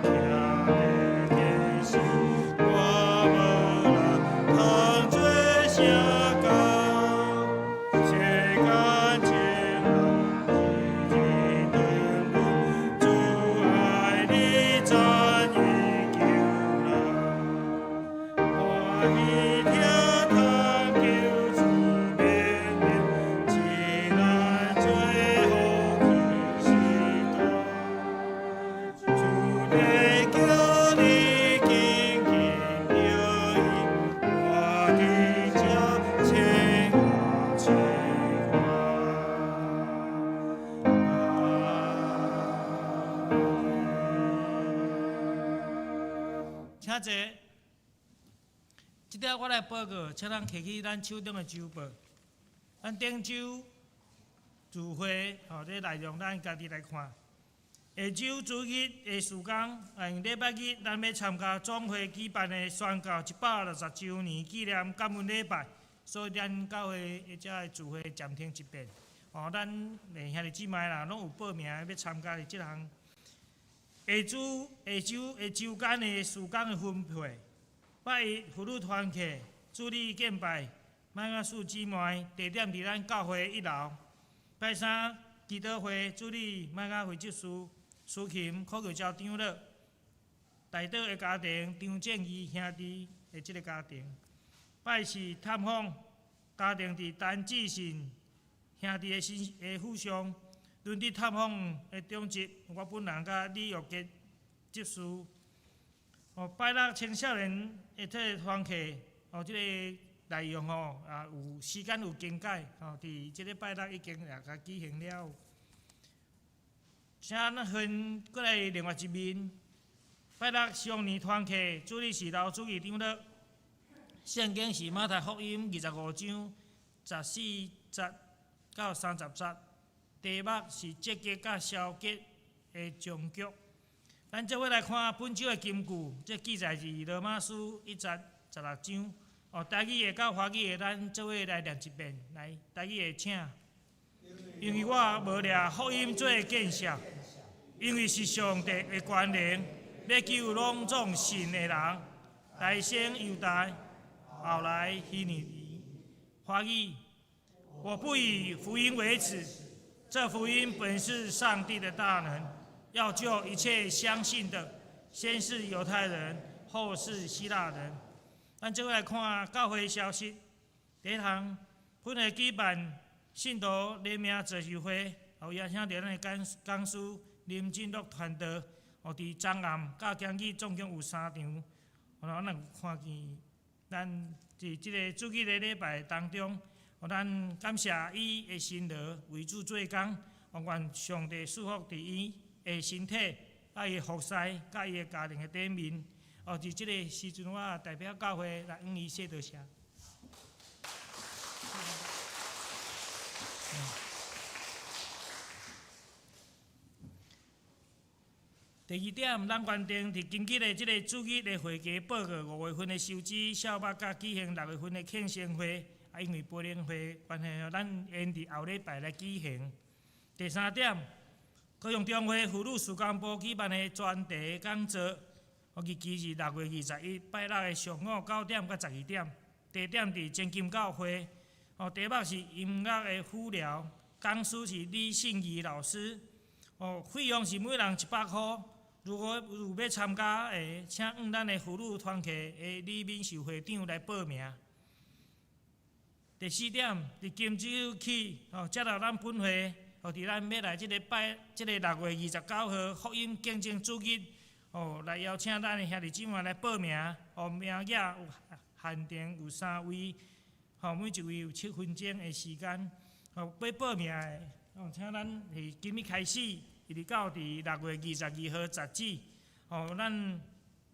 徛佇堅實，我無人通做啥講。世間情人一日頓悟，主愛你讚伊救人。歡喜聽探求主命令，真難做福氣時代。主在叫你緊緊著伊，我佇這千啊千萬。請坐。這條我來報告，請咱提起咱手中的週報。咱頂週聚會，吼，這內容咱家己來看。下週主日的時間，啊，禮拜日咱欲參加總會舉辦的宣教160週年紀念感恩禮拜，所以咱教會的這个聚會暫停一遍。吼，咱兄弟姊妹啦，攏有報名欲參加的這項。下週下週下週間的時間的分配，拜一婦女團契主日敬拜，麥亞素姊妹地點佇咱教會一樓。拜三祈禱會主理麥亞會執事蘇琴柯玉娇長老，大島的家庭張正義兄弟的這个家庭。拜四探訪家庭佇陳志信兄弟的新的府上。輪佇探訪的長執，我本人佮李玉杰執事。哦，拜六青少年的這个團契，哦，這个內容吼，啊有時間有更改，吼，佇這个拜六已經也共舉行了。請咱分過來另外一面，拜六少年團契主理是劉主義長老，聖經是馬太福音25章14節到30節。題目是積極佮消極的終局。咱做伙來看本週的金句，這記載佇羅馬書一節十六章。哦，台語的佮華語的，咱做伙來念一遍。來，台語的請。因為我無掠福音做見笑，因為是上帝的權能，欲救攏總信的人，來先猶大，後來希利尼。華語，我不以福音為恥。這福音本是上帝的大能，要救一切相信的，先是猶太人，後是希臘人。咱這回來看教會消息。第一項，本會舉辦信徒聯名造就會，哦，邀請著咱的講講師林進樂傳道，哦，佇昨暗佮今日總共有三場，哦，咱有看見，咱佇這个主日的禮拜當中。哦，咱感謝伊的辛勞為主做工，哦，願上帝賜福佇伊的身體、佮伊的服侍、佮伊的家庭的頂面。哦，佇這个時陣，我代表教會來向伊說多謝。第二點，咱原定佇今日的這个主日的會期報告五月份的收支，小目佮舉行六月份的慶生會。啊，因為培靈會關係，咱延佇後禮拜來舉行。第三點，高雄中會婦女事工部舉辦的專題講座，日期是6月21，拜六的上午9點到12點，地點佇前金教會。哦，題目是音樂的輔療，講師是李信儀老師。哦，費用是每人100箍。如果有欲參加的，請向咱的婦女團契的李敏秀會長來報名。第四點，佇今朝起，哦，接納咱本會，哦，佇咱欲來這个拜，這个6月29號福音見證主日，哦，來邀請咱的兄弟姊妹來報名，哦，名額有限定有三位，吼，每一位有7分鐘的時間，哦，欲報名的，哦，請咱佇今日開始，一直到佇6月22號截止，哦，咱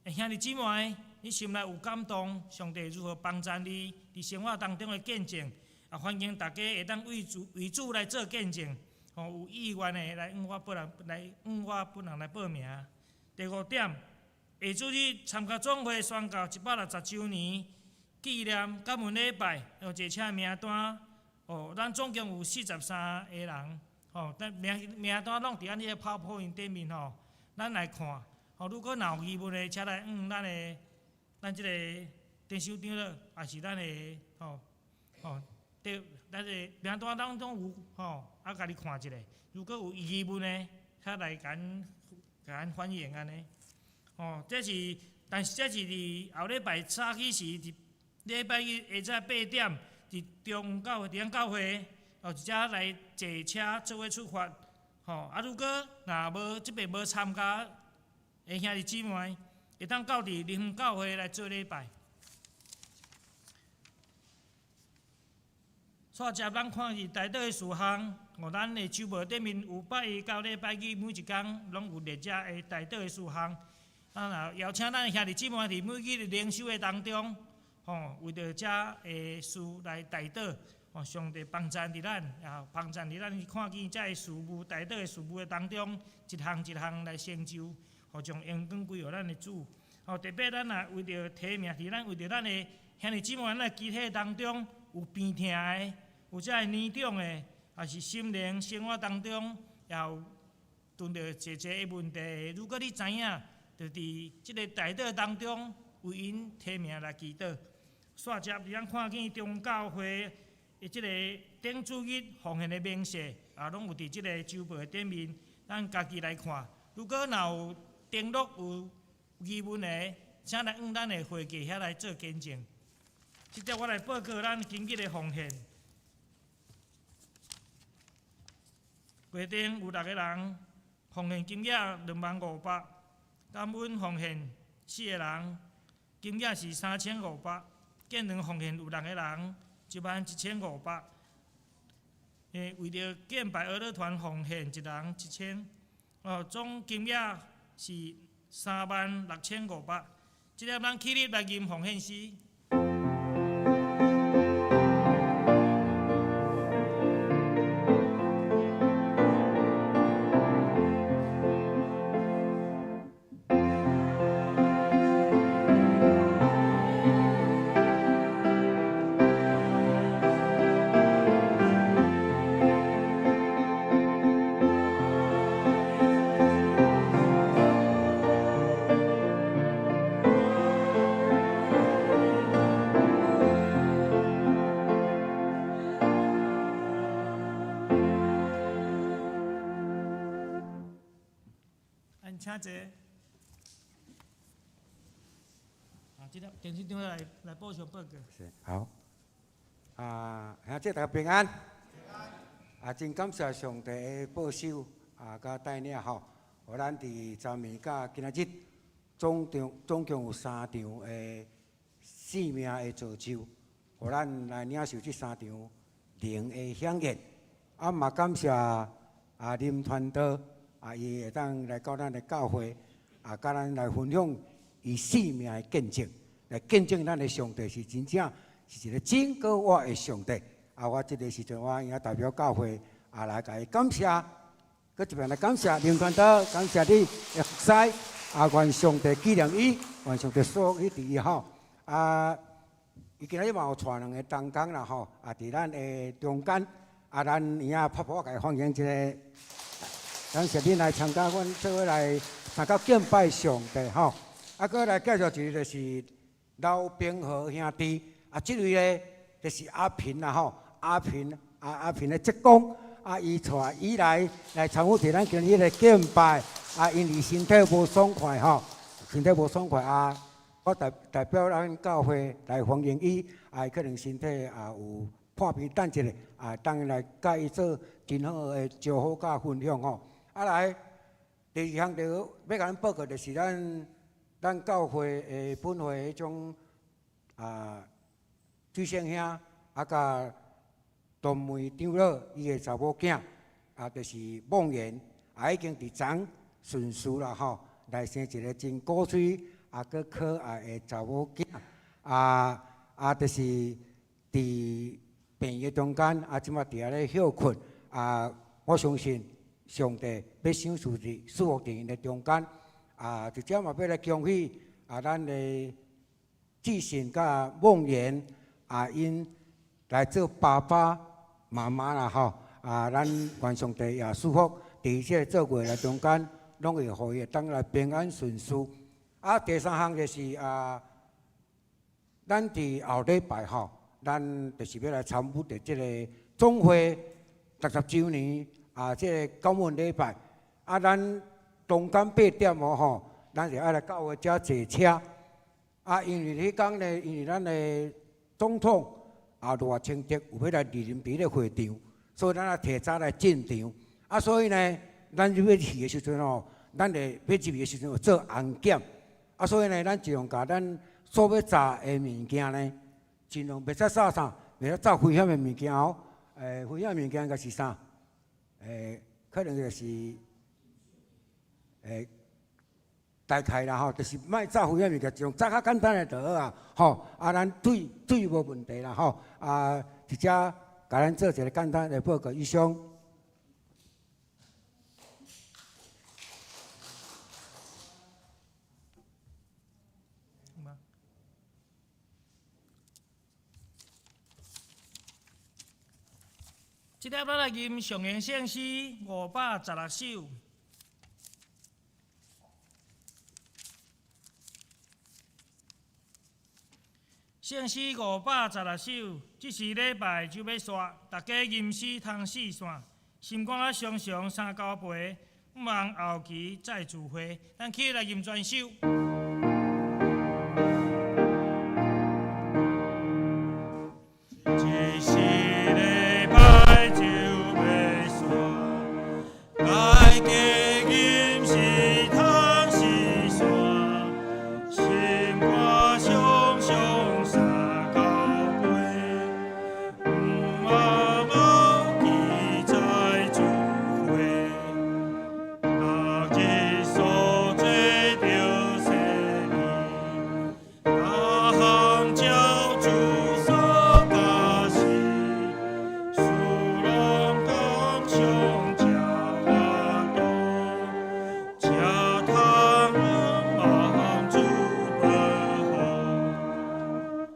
兄弟姊妹，你心內有感動，上帝如何幫助你佇生活當中的見證，啊，歡迎大家會當為主為主來做見證，吼，有意願的來向我本人來向我本人來報名。第五點，下主日參加總會宣教160週年紀念感恩禮拜，有坐車名單，哦，咱總共有43個人，吼，咱名名單攏佇咱彼个 PowerPoint 頂面吼，咱來看。吼，如果若有疑問的，請來向咱的咱這個典守長老，抑是咱的吼吼，對，咱的名單當中有吼，啊，共你看一下。如果有疑問的，請來共咱反映按呢。吼，這是，但是這是佇後禮拜早起時，佇禮拜一下晝八點，佇中教會，佇咱教會，哦，一遮來坐車做伙出發。吼，啊，如果若無這擺無參加的兄弟姊妹，會當到佇林園教會來做禮拜。煞接咱看是代禱的事項，哦，咱的周報頂面有拜一到禮拜日每一工攏有列這的代禱的事項。啊，若邀請咱的兄弟姊妹佇每日的靈修的當中，吼，為著這的事來代禱，吼，上帝幫贊佇咱，啊，幫贊佇咱看見這个事務代禱的事務的當中，一項一項來成就，予將榮光歸予咱的主。吼，特別咱若為著提名，佇咱為著咱的兄弟姊妹，咱的肢體當中有病痛的，有這个年長的，抑是心靈生活當中也有拄著濟濟的問題。如果你知影，就佇這个代禱當中為𪜶提名來祈禱。煞接佇咱看見中教會的這個頂主日奉獻的明細，也攏有佇這个周報的頂面，咱家己來看。如果若有登錄有疑問的，請來向咱的會計遐來做見證。這節我來報告咱今日的奉獻。會頂有六個人奉獻金額20,500，感恩奉獻四個人，金額是3,500。建堂奉獻有六個人，11,500。為著敬拜俄勒團奉獻一人1,000，哦，總金額是36,500。這粒咱起立來吟奉獻詩。請坐。啊，這粒電視長來來報上報告。是，好。啊，兄弟大家平安。啊，真感謝上帝的保守啊，佮帶領吼，予咱佇昨暝佮今仔日總共總共有三場的生命的造就，予咱來領受這三場靈的饗宴。啊，嘛感謝啊林傳道。啊，伊會當來到咱的教會，啊，佮咱來分享伊生命的見證，來見證咱的上帝是真正是一个真閣活的上帝。啊，我這个時陣我也代表教會啊來共伊感謝，閣一遍來感謝林傳道，感謝你的服侍，啊，願上帝紀念伊，願上帝賜福予伊吼。啊，伊今仔日嘛有帶兩个同工啦吼，啊，佇咱的中間，啊，咱有影拍噗仔共伊歡迎一下。感謝恁來參加，阮做伙來參加敬拜上帝吼。啊，閣來介紹一个就是劉平和兄弟，啊，這位咧就是阿平啦吼，阿平啊阿平的職工，啊，伊帶伊來來參與佇咱今日的敬拜，啊，因為身體無爽快吼，身體無爽快啊，我代代表咱教會來歡迎伊，啊，伊可能身體也有破病等一下，啊，當來佮伊做真好的招呼佮分享吼。啊來，第二項就欲共咱報告，就是咱咱教會的本會彼種啊，水仙兄啊，佮東梅長老伊的查某囝啊，就是夢妍啊，已經佇昨順序啦吼，來生一個真古錐啊，閣可愛的查某囝啊啊，就是佇病院中間啊，這擺佇遐咧歇睏啊，我相信。上帝欲賞賜佇賜福佇𪜶的中間，啊，佇遮嘛欲來恭喜啊，咱的志信佮夢妍啊，𪜶來做爸爸媽媽啦吼，啊，咱願上帝也賜福，佇這個做月來中間，攏會予伊會當來平安順遂。啊，第三項就是啊，咱佇後禮拜吼，咱就是欲來參與佇這个總會60週年啊，這个感恩禮拜。啊，咱中間8點哦吼，咱就愛來教會遮坐車。啊，因為彼工呢，因為咱的總統啊賴清德有欲來蒞臨佇彼个會場，所以咱愛提早來進場。啊，所以呢，咱欲去的時陣吼，咱會欲入去的時陣有做安檢。啊，所以呢，咱盡量共咱所欲炸的物件呢，盡量袂使炸啥，袂使炸危險的物件哦。危險的物件應該是啥？可能就是，大概啦吼，就是莫炸危險物件，盡量炸較簡單的就好啊。吼，啊，咱水水無問題啦吼。啊，直接共咱做一个簡單的報告，以上。這粒咱來吟上元聖詩516首。聖詩516首，這時禮拜就欲煞，大家吟詩通四散，心肝仔常常三交陪，毋通後期再聚會。咱起來吟全首。這時禮拜就欲煞，大家吟詩通四散，心肝常常三交陪，毋通後期再聚會。六日所做著洗禮，逐項照主所教示，事攏講上才法度，才通毋忘主保護。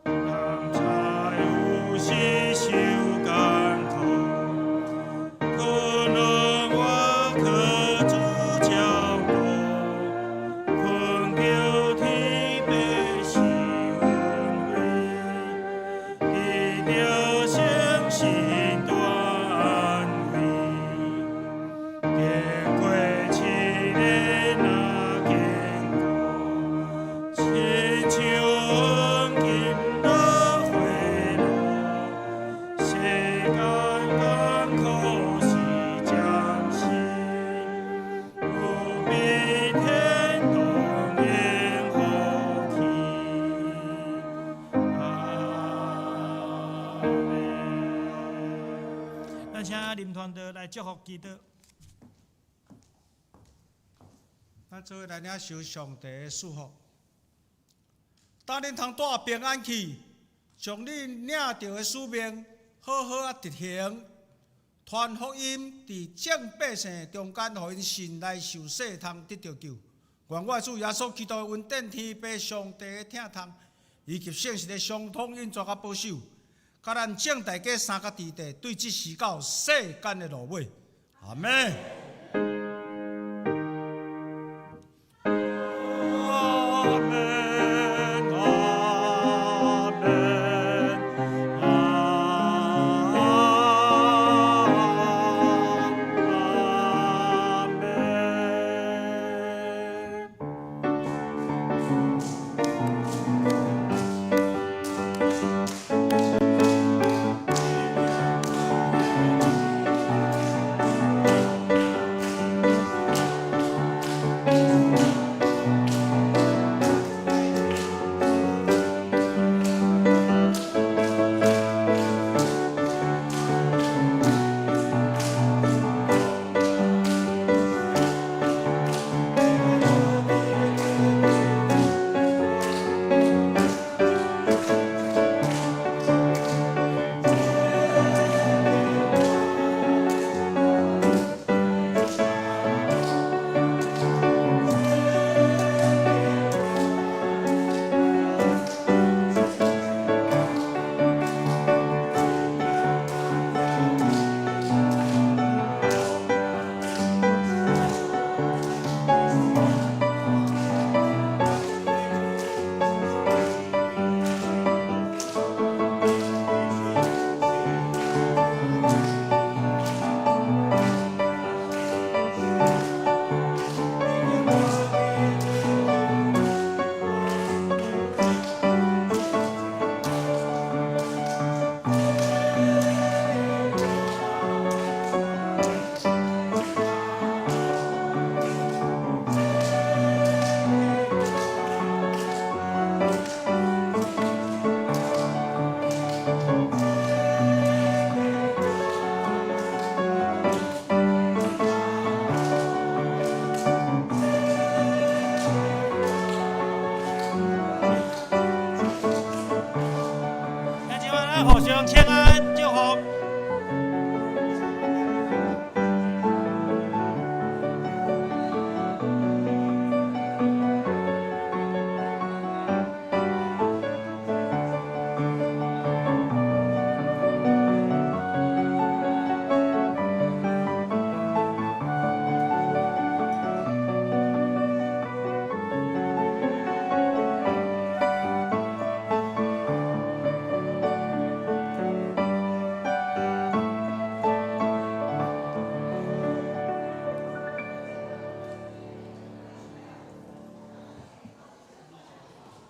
人才有時受艱苦，可能我靠主照顧，困著天父是恩惠，得著聖神大安慰。經過試煉若堅固，親像黃金落火爐，世間艱苦是暫時，有比天堂永福氣。阿們。咱請林傳道來祝福祈禱。咱做伙來領受上帝的祝福。當恁通帶平安去，將恁領著的使命好好仔執行，傳福音佇眾百姓中間，予𪜶信來受洗，通得著救。願我的主耶穌基督的恩典、天父上帝的疼痛，以及聖神的相通運作佮保守，佮咱眾大家三個弟弟，對這時到世間的落尾。阿們。